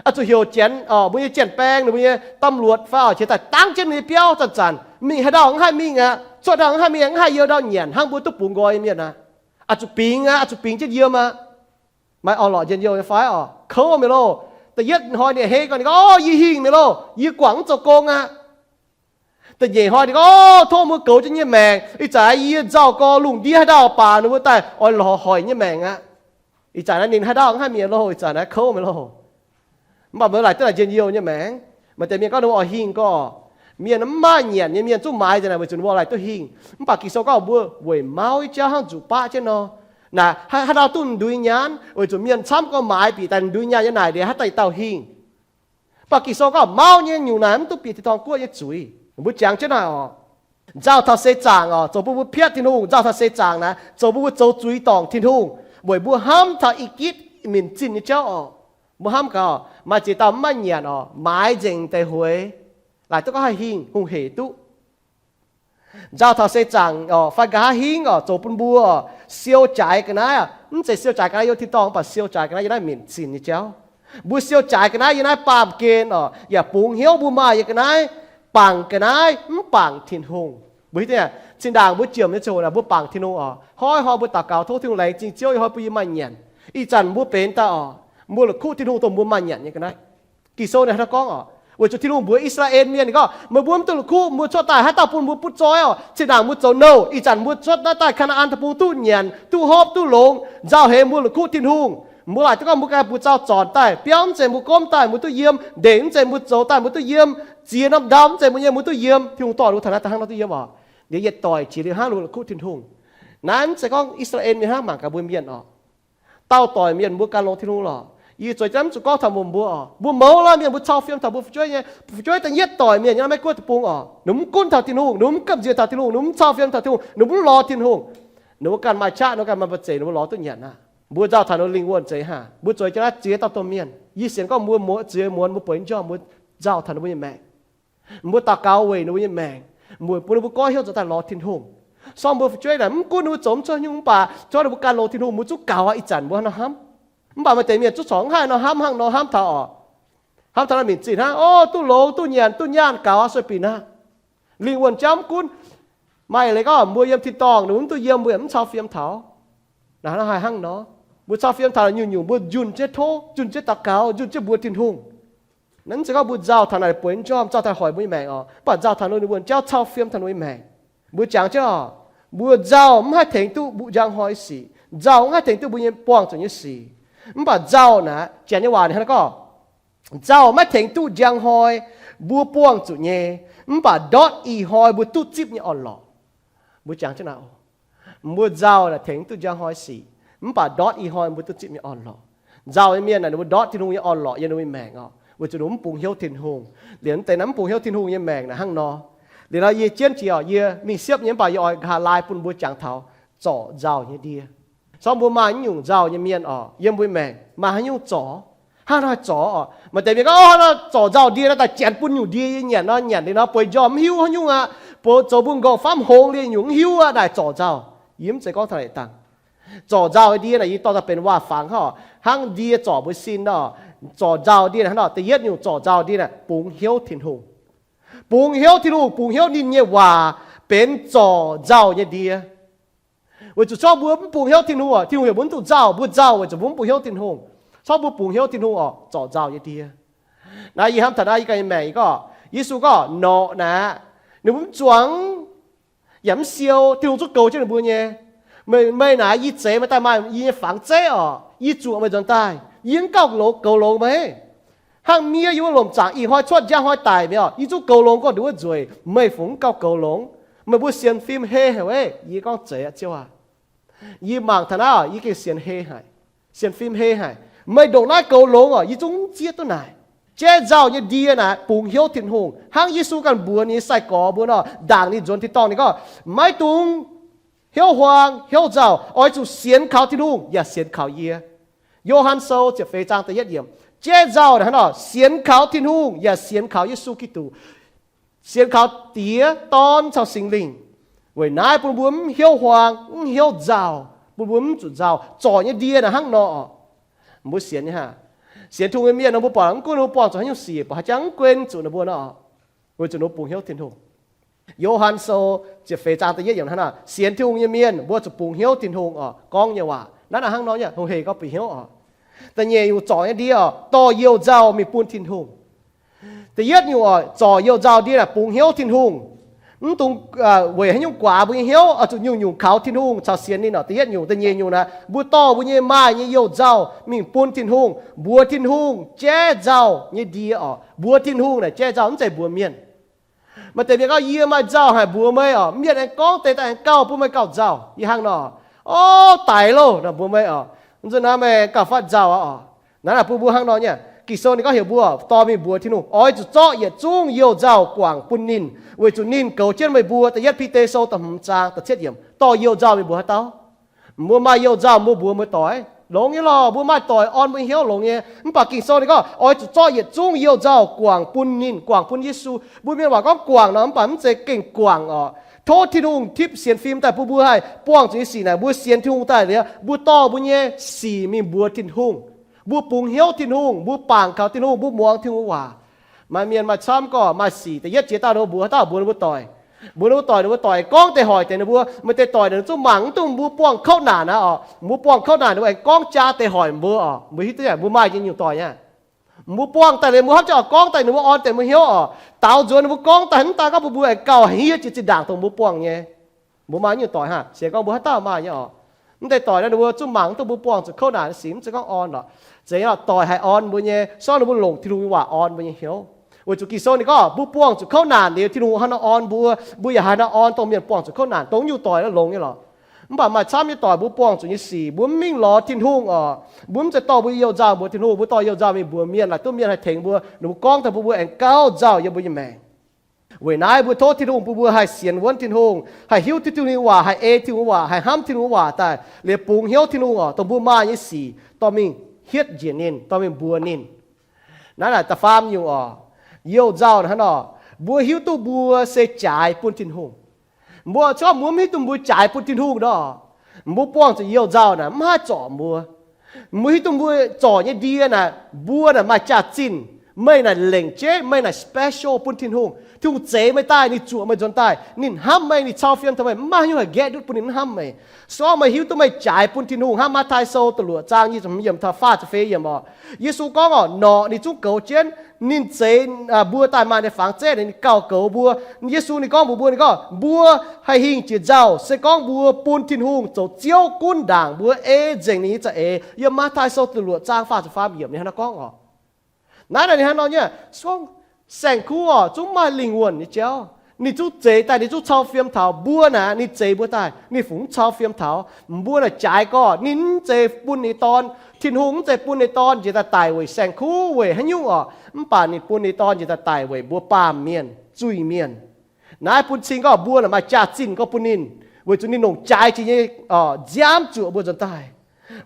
Oix zuqc heuc Janx oc, mbuo nyei jienv baeng, ninh mbuo nyei ตำรวจ fai oc, qiex daaih dangv jienv ninh nyei biauv zanc-zanc, mingh haaix ndau mv haih mingh aqv, cuotv ndau mv haih mingh, mv haih yiem ndau nyanc hnangv mbuo duqv bungx nqoi nyei mienh aqv. Oix zuqc bingx aqv, oix zuqc bingx jienv yiem aqv. Maaih orn-lorqc njien-youh nyei fai oc? Kouv mi'aqv loh. Da'yietv hnoi ninh hei gorngv, ninh gorngv, Yie hingh mi'aqv loh, yie guangc mv zoux gong aqv. Da'nyeic hnoi ninh gorngv, Tov mbuo goux jienv yie nyei maengc. Ih zanc yie nzauh gorx lungh ndiev haaix ndau baac ninh mbuo daaih oix lorz hoic nyei maengc aqv. Ih zanc naaiv ninh haaix ndau mv haih mingh loh, ih zanc naaiv kouv mi'aqv loh. Mv baac mbuo laaic duqv njien-youh nyei maengc. Maaih deix mienh gorngv ninh mbuo oix hingh gorx, mienh mv maaih nyanc nyei mienh zungv maaiz nzengc naaic weic zuqc ninh mbuo oix laih duqv hingh. Mv baac Ging-Sou gorngv mbuo weic mauv nyei jauv hnangv nzuqc baqv jienv nor. Naaic haaix dauh duqv ndui nyaanh, weic zuqc mienh camv gorngv maaiz bieqc daaih ndui nyaanh nyei naaic liuz haaix dauh hingh. Mv baac Ging-Sou gorngv mauv nyei nyungc naaic mv duqv bieqc tin-dorngh guoqv nyei zuiz. Mbuo jangx jienv naaic oc, nzauh taux seix zaangc oc, zoux bun mbuo piatv Tin-Hungh. Nzauh taux seix zaangc naaic zoux bun mbuo zoux zuiz dorngc Tin-Hungh, weic mbuo hnamv taux i gitv minc zinh nyei jauv oc. Mbuo hnamv gaax, maaih ziex dauh mv maaih nyanc oc, maaiz nzengc deix hueix, laaic duqv gorngv haih hingh, hungh hec duqv. Nzauh taux seix zaangc oc, fai nqa'haav hingv oc, zoux bun mbuo siou jaaix ga'naaiv. Mv zeiz siou jaaix ga'naaiv yiem tin-dorngh, mv baac siou jaaix ga'naaiv yiem naaiv minc zinh nyei jauv. Mbuo siou jaaix ga'naaiv yiem naaiv baamh gen oc, yaac bungx hnyouv mbuo maaih nyei ga'naaiv, bangc ga'naaiv mv bangc Tin-Hungh. Mbuo hiuv duqv, zinh ndaangc mbuo jiem nyei ziangh hoc naaic mbuo bangc Tin-Hungh oc, hnoi-hnoi mbuo daux gaux tov Tin-Hungh laengz zingh Ziouv, ih hnoi bun yie maaih nyanc. Ih zanc mbuo benx daaih oc, mbuo la'kuqv Tin-Hungh dongh mbuo maaih nyanc nyei ga'naaiv. Ging-Sou naaic hnangv naaiv gorngv oc, weic zuqc Tin-Hungh mbuox I^saa^laa^en Mienh, ninh gorngv, meih mbuo mv duqv la'kuqv, mbuo cuotv daaih haaix dauh bun mbuo butv zoih oc? Zinh ndaangc mbuo zoux nouh, ih zanc mbuo cuotv naaiv daaih Kaa^naa^an Deic-Bung duqv nyanc, duqv hopv, duqv longx, nzauh heix mbuo la'kuqv Tin-Hungh. Mbuo laaic duqv gorngv mbuo ganh buoz-zaux zornc daaih, biauv mv zeiz mbuo gomv daaih mbuo duqv yiem, ndeic mv zeiz mbuo zoux daaih mbuo duqv yiem, ziex norm ndau mv zeiz mbuo nyei mbuo duqv yiem. Tin-Hungh dorh mbuo taux naaiv daaih hnangv nor duqv yiem oc. Liuz yietc doic jiex liuz hnangv la'kuqv Tin-Hungh. Naaiv mv zeiz gorngv I^saa^laa^en Mienh hnangv, mangc gaax mbuo mienh oc. Dauh doic mienh mbuo gan longx Tin-Hungh lorqc. Yie zueiz jienv mv zuqc gorngv taux mbuox mbuo oc, mbuo mouz laanh mienh mbuo cau fiem taux mbuo fu'jueiv nyei, fu'jueiv da'yietv doic mienh nyei naaiv Meiv-Guoqv deic-bung oc, ninh mv gunv taux Tin-Hungh, ninh mv gamh nziex taux Tin-Hungh, ninh mv cau fiem taux Tin-Hungh, ninh mv lorz Tin-Hungh. Ninh mbuo ganh maaih qaqv, ninh mbuo ganh maaih mbu'ziex, ninh mbuo lorz duqv nyanc aqv. Mbuo nzauh taux ninh lingh wuonh zeiz hnangv. Mbuo zueiz jienv naaiv ziex dauh domh mienh, yie sienx gorngv mbuo muoz, ziex muonz mbuo bueix njormh mbuo nzauh taux ninh mbuo nyei maengc. Mbuo daux gaux weic ninh mbuo nyei maengc, mbuo bun ninh mbuo goiv hnyouv zoux daaih lorz Tin-Hungh. Sorng mbuo fu'jueiv naaic mv gunv ninh mbuo zoux mv cuotv nyungc mv baac, corc ninh mbuo gan longx Tin-Hungh, mbuo zungv gaux aqv. Ih zanc mbuo hnangv nor hnamv. Mv baac maaih deix mienh zungv corc hnangv haaix nor hnamv, hnangv nor hnamv taux oc. Hnamv taux naaiv minc zinh hnangv, o, duqv longx, duqv nyanc, duqv nyaanh gaux aqv, sueih binc aqv. Lingh wuonh jauv mv gunv. Maaih leiz gorngv mbuo yiem tin-dorngh ninh mbuo mv duqv yiem, mbuo yaac mv cau fiem taux. Naaic hnangv haaix hnangv nor, mbuo cau fiem taux nyungc-nyungc mbuo njunh jienv tov, njunh jienv daux gaux, njunh jienv mbuox Tin-Hungh. Naaiv mv zeiz gorngv mbuo nzauh taux naaic bueix njormh, nzauh taux hoic mbuo nyei maengc oc, mv baac nzauh taux ninh wuonh jauv cau fiem taux ninh nyei maengc. Mbuo jangx jienv oc, mbuo nzauh mv haih tengx duqv mbuo njang hnoi sic, nzauh mv haih tengx duqv mbuo nyei buangh zuqc nyei sic. Mv baac nzauh naaic, Janx nyei waac ninh hnangv naaiv gorngv, nzauh maiv tengx duqv njang hnoi mbuo buangh zuqc nyei, mv baac ndortv ih hnoi mbuo duqv zipv nyei orn-lorqc. Mbuo jangx jienv naaic, mbuo nzauh naaic tengx duqv njang hnoi sic, mv baac ndortv ih hnoi mbuo duqv zipv nyei orn-lorqc. Nzauh nyei mienh naaic ninh mbuo ndortv Tin-Hungh nyei orn-lorqc yiem ninh mbuo nyei maengc oc, weic zuqc ninh mbuo mv bungx hnyouv Tin-Hungh. Liuz mv deix naaiv mv bungx hnyouv Tin-Hungh nyei maengc naaic hnangv nor. Liuz nor yie jienv jiex oc, yie mingh siepv nyei, mv baac yie oix nqa'haav laai bun mbuo jangx taux zorc nzauh nyei ndie. Sorng mbuo maaih nyungc nzauh nyei mienh oc, yiem mbuo maengc maaih haaix nyungc zorc, hnangv haaix nor haih zorc oc? Maaih deix mienh gorngv, o, hnangv nor zorc nzauh ndie naaiv daaih janx bun nyungc ndie yie nyanc nor, nyanc liuz nor bueix njormh mv hiuv haaix nyungc aqv, bueix zoux mbuo nqorngv famv hngongx liuz nyungc mv hiuv aqv, naaic zorc nzauh. Yie mv zeiz gorngv taux naaic dangh. Zorc nzauh nyei ndie naaic yie dorh daaih benx waac fangx oc, hnangv ndie zorc mbuo sin nor. Zorc nzauh ndie naaic hnangv nor, da'yietv nyungc zorc nzauh ndie naaic bungx hnyouv Tin-Hungh. Bungx hnyouv Tin-Hungh, bungx hnyouv ninh nyei waac benx zorc nzauh nyei ndie. Weic zuqc corc mbuo mv bungx hnyouv Tin-Hungh oc, Tin-Hungh heuc mbuo mv dungx nzauh, mbuo nzauh weic zuqc mbuo mv bungx hnyouv Tin-Hungh. Corc mbuo bungx hnyouv Tin-Hungh oc, zorc nzauh nyei ndie. Naaiv yie hnamv taux naaiv yie ganh nyei maengc, yie gorngv, Yesu gorngv norqc naaic, ninh mbuo mv zuangx yaac mv siou, Tin-Hungh zungv goux jienv ninh mbuo nyei. Meih, meih naaic yie zeix meih daaih maaih yie nyei fangx zeiv oc, yie zuoqc meih nzuonx daaih, yie mv gauh goux longx meih. Hnangv miev yiem wuov lomc zaangc ih hnoi cuotv njang hnoi daic mi'aqv oc, yie zungv goux longx gorngv nduov nzueic, meih fungx mv gauh goux longx. Meih mbuo sienx fim hei haic, yie gorngv zeiz aqv Ziouv aac. Yie mangc taux naaiv oc, yie gengh sienx hei haic, sienx fim hei haic. Meih ndongc naaiv goux longx oc, yie zungv mv zieqv duqv naaic. Jaiv nzauh nyei ndie naaic bungx hnyouv Tin-Hungh, hnangv Yesu ganh mbuox ninh nyei sai-gorx mbuo nor, ndaangc ninh nzuonx tin-dorngh ninh gorngv, maiv dungx hnyouv huaang hnyouv nzauh, oix zuqc sienx kaux Tin-Hungh yaac sienx kaux yie. Yo^han Sou ziepc feix zaang da'yietv yiemc. Jaiv nzauh naaic hnangv nor, sienx kaux Tin-Hungh yaac sienx kaux Yesu Giduc, sienx kaux Diex, Dorn caux Singx Lingh. Weic naaiv bun mbuo mv hnyouv huaang, mv hnyouv nzauh, bun mbuo mv zuqc nzauh. Zorc nyei ndie naaic hnangv nor oc. Mbuo sienx nyei hnangv. Sienx Tin-Hungh nyei mienh nor, mbuo buatc mv gunv mbuo buangh zuqc haaix nyungc sic, buatc haaix jangx mv guen zuqc ninh mbuo nor, weic zuqc ninh mbuo bungx hnyouv Tin-Hungh. Yo^han Sou ziepc feix zaang da'yietv yiemc hnangv nor, sienx Tin-Hungh nyei mienh mbuo zuqc bungx hnyouv Tin-Hungh oc. Gorngv nyei waac naaiv naaic hnangv nor, hungh hec gorngv bieqc hnyouv oc. Da'nyeic nyungc zorc nyei ndie oc, dorh youh nzauh mingh bun Tin-Hungh. Da'yietv nyungc oc, zorc youh nzauh ndie naaic bungx hnyouv Tin-Hungh. Mv dungx weic haaix nyungc guaax mbuo nyei hnyouv, oix zuqc nyungc-nyungc kaux Tin-Hungh caux sienx ninh orqc. Da'yietv nyungc, da'nyeic nyungc naaic, mbuo dorh mbuo nyei maaih nyei you-nzauh mingh bun Tin-Hungh, mbuox Tin-Hungh jaiv nzauh nyei ndie orqc. Mbuox Tin-Hungh naaic jaiv nzauh, mv zeiz mbuox mienh. Maaih deix mienh gorngv, yie maaih nzauh haic mbuox meih orqc, mienh aengx gorngv deix daaih aengx gauh bun meih gauh nzauh. Yie hnangv nor, o, daic loh, nor mbuox meih orqc, nzunc naaiv meih gauh fatv nzauh aqv orqc. Naaiv naaic bun mbuo hnangv nor nyei. Ging-Sou ninh gorngv heuc mbuo dorh mingh mbuox Tin-Hungh, oix zuqc zorqv yietc zungv you-nzauh guangc bun ninh, weic zuqc ninh goux jienv meih mbuo. Da'yietv Bide Sou da'hmz zaang da'cietv yiemc, dorh you-nzauh mingh mbuox haaix dauh? Mbuo maaih you-nzauh mbuo mbuox, mbuox doic, longx nyei lorqc. Mbuo maaih doic orn mbuo hnyouv, longx nyei. Mv baac Ging-Sou ninh gorngv oix zuqc zorqv yietc zungv you-nzauh guangc bun ninh, guangc bun Yesu. Mbuo mienh waac gorngv guangc nor, mv baac mv zeiz gengh guangc orqc. Tov Tin-Hungh tipv sienx fim daaih bun mbuo haih buangh zuqc nyei sic naaic, mbuo sienx Tin-Hungh daaih liuz, mbuo dorh mbuo nyei sic mingh mbuox Tin-Hungh. Mbuo bungx hnyouv Tin-Hungh, mbuo bangc kaux Tin-Hungh, mbuo muangx Tin-Hungh waac. Maaih mienh maaih camv gorngv maaih sic, da'yietv jiex daaih ninh mbuo mbuox haaix dauh? Mbuox ninh mbuo doic. Mbuox ninh mbuo doic, ninh mbuo doic aengx gorngv deix hoic tengx ninh mbuo. Maaih deix doic ninh zuqc mangc mv duqv mbuo buangh kouv naanc aqv orqc. Mbuo buangh kouv naaiv ninh mbuo aengx gorngv jaa deix hoic mbuo orqc. Mbuo hiuv duqv, mbuo maaih nyei nyungc doic aqv. Mbuo buangh daaih liuz mbuo hnamv jienv oix gorngv daaih ninh mbuo orn deix mbuo hnyouv orqc. Daaux nzuonx ninh mbuo gorngv daaih hnangv daaih gorngv bun mbuo aengx gauh hniev jiex zinh ndaangc dongh mbuo buangh nyei. Mbuo maaih nyungc doic hnangv, sienx gorngv mbuo haaix dauh maaih nyei orqc. Mv deix doic naaiv ninh mbuo zuqc mangc mv duqv mbuo buangh zuqc kouv naanc nyei sic, mv zeiz gorngv orn lorqc. Zeiz nyei lorqc, doic haih orn mbuo nyei, se gorngv ninh mbuo longc Tin-Hungh nyei waac orn mbuo nyei hnyouv. Weic zuqc Ging-Sou ninh gorngv mbuo buangh zuqc kouv naanc liuz Tin-Hungh hnangv nor orn mbuo, mbuo yaac haih nor orn dongh mienh buangh zuqc kouv naanc. Dongh nyungc doic naaiv longx nyei lorqc. Mv baac maaih camv nyei doic mbuo buangh zuqc nyei sic mbuo mv mingh lorz Tin-Hungh orqc. Mbuo mv zeiz dorh mbuo nyei you-nzauh mbuox Tin-Hungh, mbuo dorh you-nzauh mingh mbuox mienh, laaic duqv mienh haih tengx mbuo, ninh mbuo gorngv daaih bun mbuo aengx gauh nzauh yiem mbuo nyei maengc. Weic naaiv mbuo tov Tin-Hungh bun mbuo haih sienx wuonv Tin-Hungh, haih hiuv duqv Tin-Hungh nyei waac, haih ei Tin-Hungh nyei waac, haih hnamv Tin-Hungh nyei waac daaih, liuz bungx hnyouv Tin-Hungh orqc, dongh mbuo maaih nyei sic dorh mingh hietv njiec ninh, dorh mingh mbuox ninh. Naaiv naaic da'faam nyungc orqc, you-nzauh hnangv nor, mbuo hiuv duqv mbuo se jaaix bun Tin-Hungh. Mbuo gorngv mbuo mv hiuv duqv mbuo jaaix bun Tin-Hungh nor, mbuo buangh zuqc you-nzauh naaic mv haih zorc mbuo. Mbuo hiuv duqv mbuo zorc nyei ndie naaic, mbuo naaic maaih jaax-zinh. Meih naaic lengc jeiv, meih naaic special bun Tin-Hungh. Tin-Hungh zeix meih daaih, ninh zuoqc meih nzuonx daaih, ninh hnamv meih, ninh cau fiem taux meih, mv maaih haaix nyungc haih nqaeqv ndutv bun ninh mv hnamv meih. Se gorngv meih hiuv duqv meih jaaix bun Tin-Hungh hnangv Matv^taai Sou da'luoqc zaang nyic ziepc hmz yiemc taux faah ziepc feix yiemc orqc, Yesu gorngv orqc, norqc ninh zungv goux jienv, ninh zeix mbuo daaih maaih ninh fangx zeiv, ninh gauh goux mbuo. Yesu ninh gorngv mbuox mbuo, ninh gorngv mbuo haih hingh jiex nzauh se gorngv mbuo bun Tin-Hungh zoux Ziouv gunv ndaangc mbuo, ei nzengc ninh nyei za'eix. Yiem Matv^taai Sou da'luoqc zaang faah ziepc faam yiemc ninh hnangv naaiv gorngv orqc. Naaiv naaic ninh hnangv nor nyei, se gorngv saeng-kuv orqc zungv maaih lingh wuonh nyei jauv. Ninh zungv zeix daaih, ninh zungv cau fiem taux mbuo naaic, ninh zeix mbuo daaih, ninh fungc mv cau fiem taux. Mbuo naaic jaaix gorx, ninh mv zeiz bun ninh nyei Dorn. Tin-Hungh mv zeiz bun ninh nyei Dorn njiec daaih daic weic saeng-kuv weic haaix nyungc orqc, mv baac ninh bun ninh nyei Dorn njiec daaih daic weic mbuo baamh mienh, zuiz-mienh. Naaiv bun cing gorngv mbuo naaic maaih jaax-zinh gorngv bun ninh, weic zuqc ninh longc jaaix jiex nyei nziaamv zuoqc mbuo nzuonx daaih.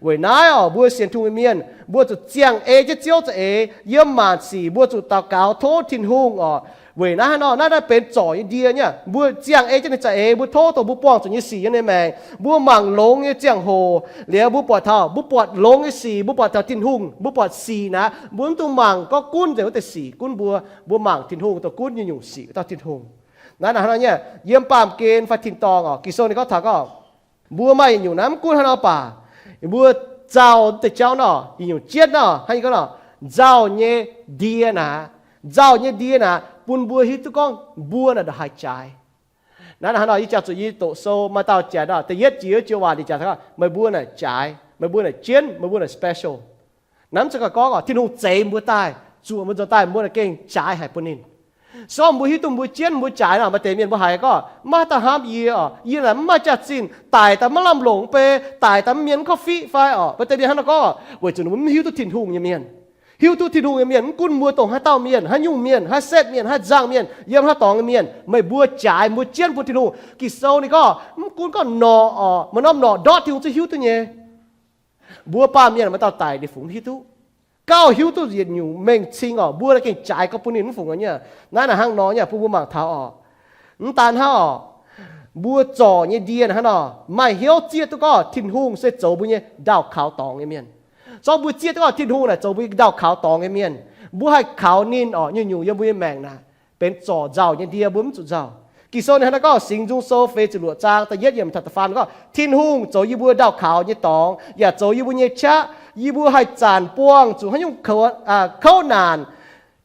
Weic naaiv orqc, mbuo sienx Tin-Hungh nyei mienh, mbuo zuqc ziangh ei jienv Ziouv za'eix yiem maanc sic. Mbuo zuqc daux gaux tov Tin-Hungh orqc. Weic naaiv hnangv nor, naaiv naaiv benx zorc nyei ndie nyei. Mbuo ziangh ei jienv ninh za'eix, mbuo tov dongh mbuo buangh zuqc nyei sic yiem ninh maengc. Mbuo mangc longx nyei ziangh hoc liuz, mbuo buatc taux, mbuo buatc longx nyei sic, mbuo buatc taux Tin-Hungh, mbuo buatc sic naaic, mbuo mv dungx mangc gorngv gunv nzengc wuov deix sic gunv mbuo. Mbuo mangc Tin-Hungh dongh gunv nyei nyungc sic wuov dauh Tin-Hungh. Naaiv naaic hnangv nor nyei, yiem baamh gen fai tin-dorngh orqc, Ging-Sou ninh gorngv taux gorngv, mbuo maaih yietc nyungc naaiv mv gunv hnangv nor baac, mbuo nzauh deix jauv nor, yietc nyungc jienv nor, hnangv gorngv nor, nzauh nyei ndie naaic, nzauh nyei ndie naaic bun mbuo hiuv duqv gorngv mbuo naaic ndongc haaix jaaix. Naaiv hnangv nor yie jangx zuqc yie doqc sou maaih dauh jaaix nor, da'yietv jiex wuov joux waac ninh jaaix gorngv meih mbuo naaic jaaix, meih mbuo naaic jienv, meih mbuo naaic special. Naaiv mv zeiz gorngv orqc, Tin-Hungh zeix mbuo daaih, zuoqc mbuo nzuonx daaih, mbuo naaic gengh jaaix haic bun ninh. Se gorngv mbuo hiuv duqv mbuo jienv mbuo jaaix nor, maaih deix mienh mbuo haiz gorngv, maiv daaih hnamv yie orqc, yie naaic mv maaih jaax-zinh, daic daaih maiv lamh longc mv bei, daic daaih mv mienh mv korv-fiqv fai orqc. Maaih deix mienh hnangv nor gorngv, weic zuqc ninh mbuo mv hiuv duqv Tin-Hungh nyei mienh. Hiuv duqv Tin-Hungh nyei mienh mv gunv mbuo dongh haaix dauh mienh, haaix nyungc mienh, haaix setv mienh, haaix nzangc mienh, yiem haaix dorngx nyei mienh, meih mbuo jaaix mbuo jienv bun Tin-Hungh. Ging-Sou ninh gorngv mv gunv gorngv norqc orqc, maaih norm norqc ndortv Tin-Hungh zungv hiuv duqv nyei. Mbuo baamh mienh maaih dauh daic ninh fungc mv hiuv duqv. Gauh hiuv duqv yietc nyungc mengh cing orqc, mbuo naaic gengh jaaix gorngv bun ninh mv fungc nyei. Naaiv naaic hnangv nor nyei bun mbuo mangc taux orqc. Mv daan hnangv orqc, mbuo zorc nyei ndie naaic hnangv nor, maaih hnyouv zieqv duqv gorngv Tin-Hungh se zoux mbuo nyei ndaauh kaux dorngx nyei mienh. Se gorngv mbuo zieqv duqv gorngv Tin-Hungh naaic zoux mbuo nyei ndaauh kaux dorngx nyei mienh, mbuo haih kaux ninh orqc, nyungc-nyungc yiem mbuo nyei maengc naaic benx zorc nzauh nyei ndie, mbuo mv zuqc nzauh. Ging-Sou ninh hnangv naaiv gorngv, Singx Nzung Sou feix ziepc luoqc zaang da'yietv yiemc taux da'faam gorngv, Tin-Hungh zoux yie mbuo ndaauh kaux nyei dorngx, yaac zoux yie mbuo nyei qaqv. Yie mbuo haih zanc buangh zuqc haaix nyungc kouv naanc,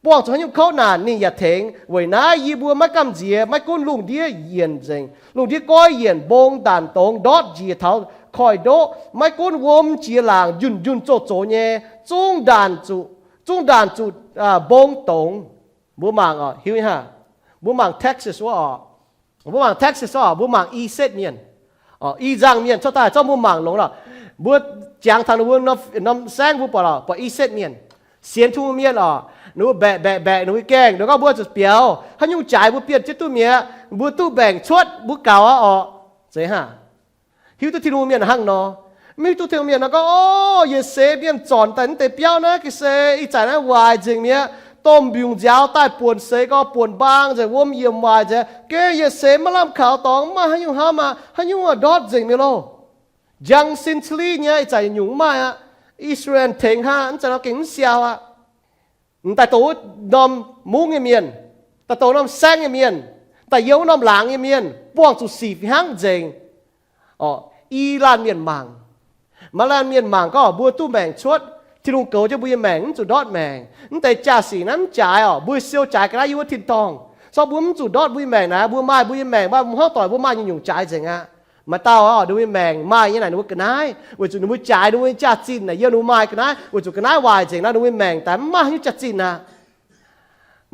buangh zuqc haaix nyungc kouv naanc ninh yaac tengx. Weic naaiv yie mbuo maiv gamh nziex, maiv gunv lungh ndiev yienc nzengc, lungh ndiev goiv yienc, mbong, ndaanc, dongx, ndortv, njiec, taux koiv-ndoqv, maiv gunv wuom, jiex laangc, njunh njunh zoh zox nyei, zungv ndaanc zuqc, zungv ndaanc zuqc mbong dongx. Mbuo mangc oc, hiuv nyei hnangv. Mbuo mangc Texas wuov oc. Mbuo mangc Texas oc, mbuo mangc i setv mienh, i nzangc mienh cuotv daaih zorqv mbuo mangc longx lorqc. Mbuo jangx taux ninh mbuo norm saengv mbuo buatc lorqc, buatc i setv mienh, sienx Tin-Hungh mienh oc, ninh mbuo mbaeqc mbaeqc mbaeqc ninh mbuo gaengh, ninh gorngv mbuo zuqc biaux, haaix nyungc jaaix mbuo bienh jienv duqv mi'aqv, mbuo duqv maengc cuotv mbuo gaux aqv oc. Zeiz hnangv. Hiuv duqv Tin-Hungh mienh hnangv nor. Maiv hiuv duqv Tin-Hungh mienh nor gorngv, o, yietc seix mienh zornc daaih naaiv deix biauv naaiv ga'sie ih zanc naaiv waaic nzengc mi'aqv. Domh mbiungc nziaaux daaih buonc seix gorngv buonc mbaang nzengc, wuom yiemc waaic nzengc. Gengh yietc seix maiv lamh kaux dorngx, maiv maaih haaix nyungc hnamv aqv, haaix nyungc ndortv nzengc mi'aqv loh. Njang sin cili nyei ih zanc nyungc mv maaih aqv. I^saa^laa^en tengx hnangv, mv zeiz nor gengh mv siau aqv. M'daaih doqc wuov norm mungv nyei mienh, daaih doqc norm saengv nyei mienh, daaih yiem wuov norm laangz nyei mienh buangh zuqc sic fih hnangv nzengc. I laanh mienh mangc, maaih laanh mienh mangc gorngv mbuo duqv maengc cuotv, Tin-Hungh goux jienv mbuo nyei maengc mv zuqc ndortv maengc. Mv deix jaa-sic naaiv mv jaaix oc, mbuo siou jaaix ga'naaiv yiem wuov tin-dorngh. Corc mbuo mv zuqc ndortv mbuo nyei maengc naaiv, mbuo maaih mbuo nyei maengc, maaih mbuo hmuangv doic, mbuo maaih nyungc-nyungc jaaix nzengc aqv. Maaih dauh oc, ninh mbuo maengc maaih nyei naaic ninh mbuo ga'naaiv, weic zuqc ninh mbuo jaaix ninh mbuo nyei jaa-zinh naaic yiem ninh mbuo maaih ga'naaiv. Weic zuqc ga'naaiv waaic nzengc nor, ninh mbuo maengc daaih mv maaih haaix nyungc jaa-zinh aqv.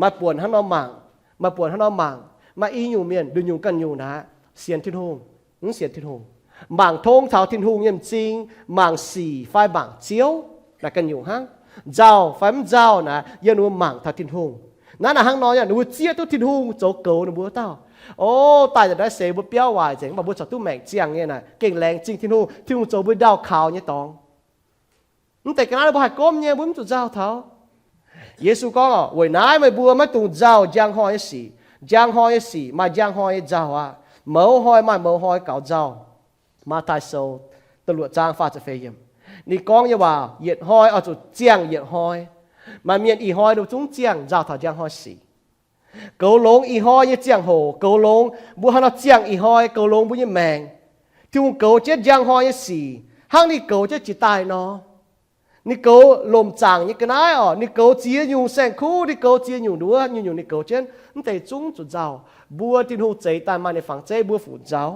Maaih buonc hnangv nor mangc, maaih buonc hnangv nor mangc. Maaih i nyungc mienh, nduqc nyungc ganh nyungc naaic, sienx Tin-Hungh, mv sienx Tin-Hungh, mangc tong taux Tin-Hungh nyei m'zing, mangc sic fai mangc Ziouv naaic ganh nyungc hnangv. Nzauh fai mv nzauh naaic yiem ninh mbuo mangc taux Tin-Hungh. Naaiv naaic hnangv nor, ninh mbuo zieqv duqv Tin-Hungh zoux goux ninh mbuo wuov dauh. O, daaih nzengc naaiv seix mbuo biauv waaic nzengc, mv baac mbuo corc duqv maengc ziangh nyei naaic gengh laengz zingh Tin-Hungh. Tin-Hungh zoux mbuo ndau kaux nyei dorngx. Mv deix ga'naaiv mbuo haih gomv nyei, mbuo mv zuqc nzauh taux. Yesu gorngv oc, weic naaiv meih mbuo maiv dungx nzauh njang hnoi nyei sic. Njang hnoi nyei sic maaih njang hnoi nyei nzauh aqv. Mouz hnoi maaih mouz hnoi gaux nzauh. Matv^taai Sou da'luoqc zaang faah ziepc feix yiemc. Ninh gorngv nyei waac, yietc hnoi oix zuqc ziangh yietc hnoi. Maaih mienh ih hnoi ninh zungv ziangh nzauh taux njang hnoi sic. Goux longx ih hnoi nyei ziangh hoc, goux longx mbuo haaix nor ziangh ih hnoi, goux longx mbuo nyei maengc. Tin-Hungh goux jienv njang hnoi nyei sic hnangv ninh goux jienv jiex daaih nor. Ninh goux lomc zaangc nyei ga'naaiv oc, ninh goux ziex nyungc saeng-kuv, ninh goux ziex nyungc nduov, nyungc-nyungc ninh goux jienv, mv deix zungv zuqc nzauh. Mbuo Tin-Hungh zeix daaih maaih ninh fangx zeiv, mbuo fuqv nzauh.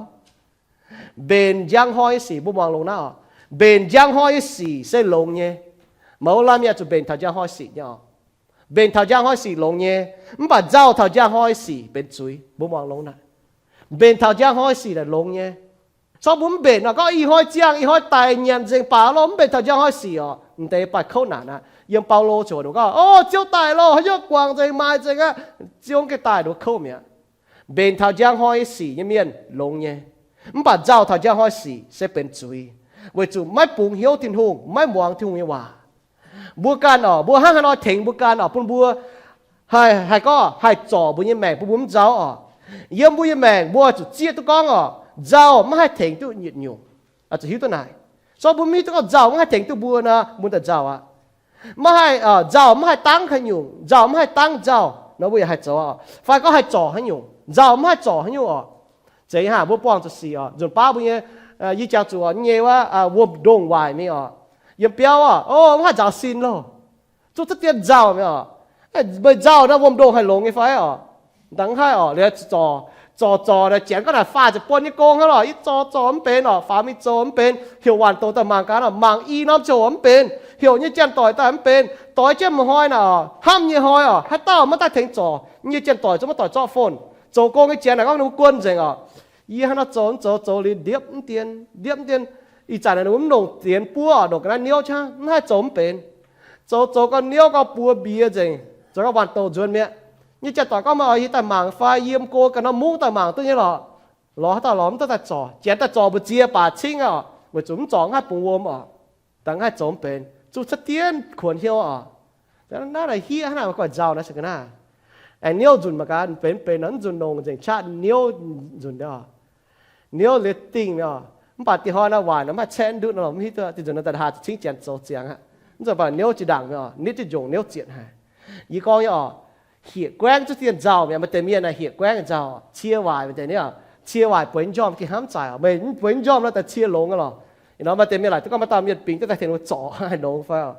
Mbenc njang hnoi nyei sic mbuo muangx longx naaiv oc. Mbenc njang hnoi nyei sic se longx nyei. Mouz laanh mienh zuqc mbenc taux njang hnoi sic nyei oc. Mbenc taux njang hnoi sic longx nyei, mv baac nzauh taux njang hnoi sic benx zuiz. Mbuo muangx longx naaiv. Mbenc taux njang hnoi sic naaic longx nyei. Corc mbuo mv mbenc nor gorngv ih hnoi ziangh, ih hnoi daic nyanc nzengc baac loh, mv mbenc taux njang hnoi sic oc, mv deix baac kouv naanc aqv. Yiem Baulo ziouc gorngv, o, Ziouv daic loh, haaix nyungc guangc nzengc, maaih nzengc aqv, Ziouv gengh daaih, nduov kouv mi'aqv. Mbenc taux njang hnoi sic nyei mienh longx nyei, mv baac nzauh taux njang hnoi sic se benx zuiz, weic zuqc maiv bungx hnyouv Tin-Hungh, maiv muangx Tin-Hungh nyei waac. Mbuo ganh oc, mbuo hnangv haaix nor tengx mbuo ganh oc, bun mbuo haih, haih gorngv haih zorc mbuo nyei maengc bun mbuo mv nzauh oc. Yiem mbuo nyei maengc mbuo zuqc zieqv duqv gorngv oc, nzauh maiv haih tengx duqv yietc nyungc. Zuqc hiuv duqv naaic. Corc mbuo mv hiuv duqv gorngv nzauh maiv haih tengx duqv mbuo nor, mbuo daaih nzauh aqv. Maiv haih, nzauh maiv haih dangv haaix nyungc, nzauh maiv haih dangv nzauh nor, mbuo yaac haih zoux oc. Fai gorngv haih zorc haaix nyungc, nzauh maiv haih zorc haaix nyungc oc. Zeiz nyei hnangv, mbuo buangh zuqc sic oc. Nzunc baav mbuo nyei, yie jangx zuqc nyei wuov wuom-ndongh waaic mingh oc. Yiem biauv oc, o, mv haih nzaaux sin loh. Zuqc cuotv dien nzauh mi'aqv oc. Meih nzauh nor wuom-ndongh haih longx nyei fai oc? Dangh haih oc, liuz zorc, zorc, zorc naaic janx gorngv naaic faah ziepc buonc nyei gong hnangv lorqc, yie zorc zorc mv benx oc, faaux mingh zoux mv benx, heuc waanc douz daaih mangc gaax oc, mangc i norm ziangh hoc mv benx, heuc nyei janx-doic daaih mv benx, doix jienv m'hnoi naaic oc, hnamv nyei hnoi oc, haaix dauh maiv daaih tengx zorc, nyei janx-doic zungv maiv doic zorqv phone. Zoux gong nyei janx naaic gorngv ninh mbuo guon nzengc oc. Yie hnangv naaiv zoux, zoux, zoux liuz ndiepv mv dien, ndiepv mv dien. Ih zanc naaic ninh mbuo mv longc dienx buov oc, ndongc ga'naaiv niouv qaqv, mv haih zoux mv benx. Zoux zoux gau niouv gau buoz mbiex nzengc, zoux gau waanc douz nzuonx mi'aqv. Nyei janx-doic gorngv, meih oix yie daaih mangc fai yie mingh go ganh norm mungv daaih mangc duqv nyei lorqc. Lorz haaix dauh lorz mv duqv daaih zorc. Janx daaih zorc mbu'ziex baac cingv oc, weic zuqc mv zorc mv haih bungx wuom oc. Dangh haih zoux mv benx, zuqc cuotv dien kuonx hnyouv oc. Naaiv naaic hiev hnangv naaic, guaih nzauh naaiv se ga'naaiv. Aengx niouv nzunc mangc gaax, benx mv benx nor, mv nzunc longc nzengc qaqv niouv nzunc oc. Niouv liuz dingh mi'aqv oc. Mv baac dinh hnoi naaiv waaic naaiv mv haih caeqv ndutv nor, mv hiuv duqv. Dinh nzunc naaiv daaih haaix cingv janx zoux ziangx aqv. Mv nzunc baac niouv jiex ndaangc mi'aqv oc, nitv jienv njongc niouv zietc haic. Yie gorngv nyei oc, hieqv guaengv zuqc dien nzauh mi'aqv. Maaih deix mienh naaic hieqv guaengv nzauh, cie waaic, maaih deix niouv, cie waaic bueix njormh gengh hnamv zaaic oc. Meih bueix njormh nor daaih cie longx aqv lorqc. Ih nor maaih deix mienh laaic duqv gorngv maaih dauh mienh bingx duqv daaih tengx mbuo zorc, haih longx fai oc.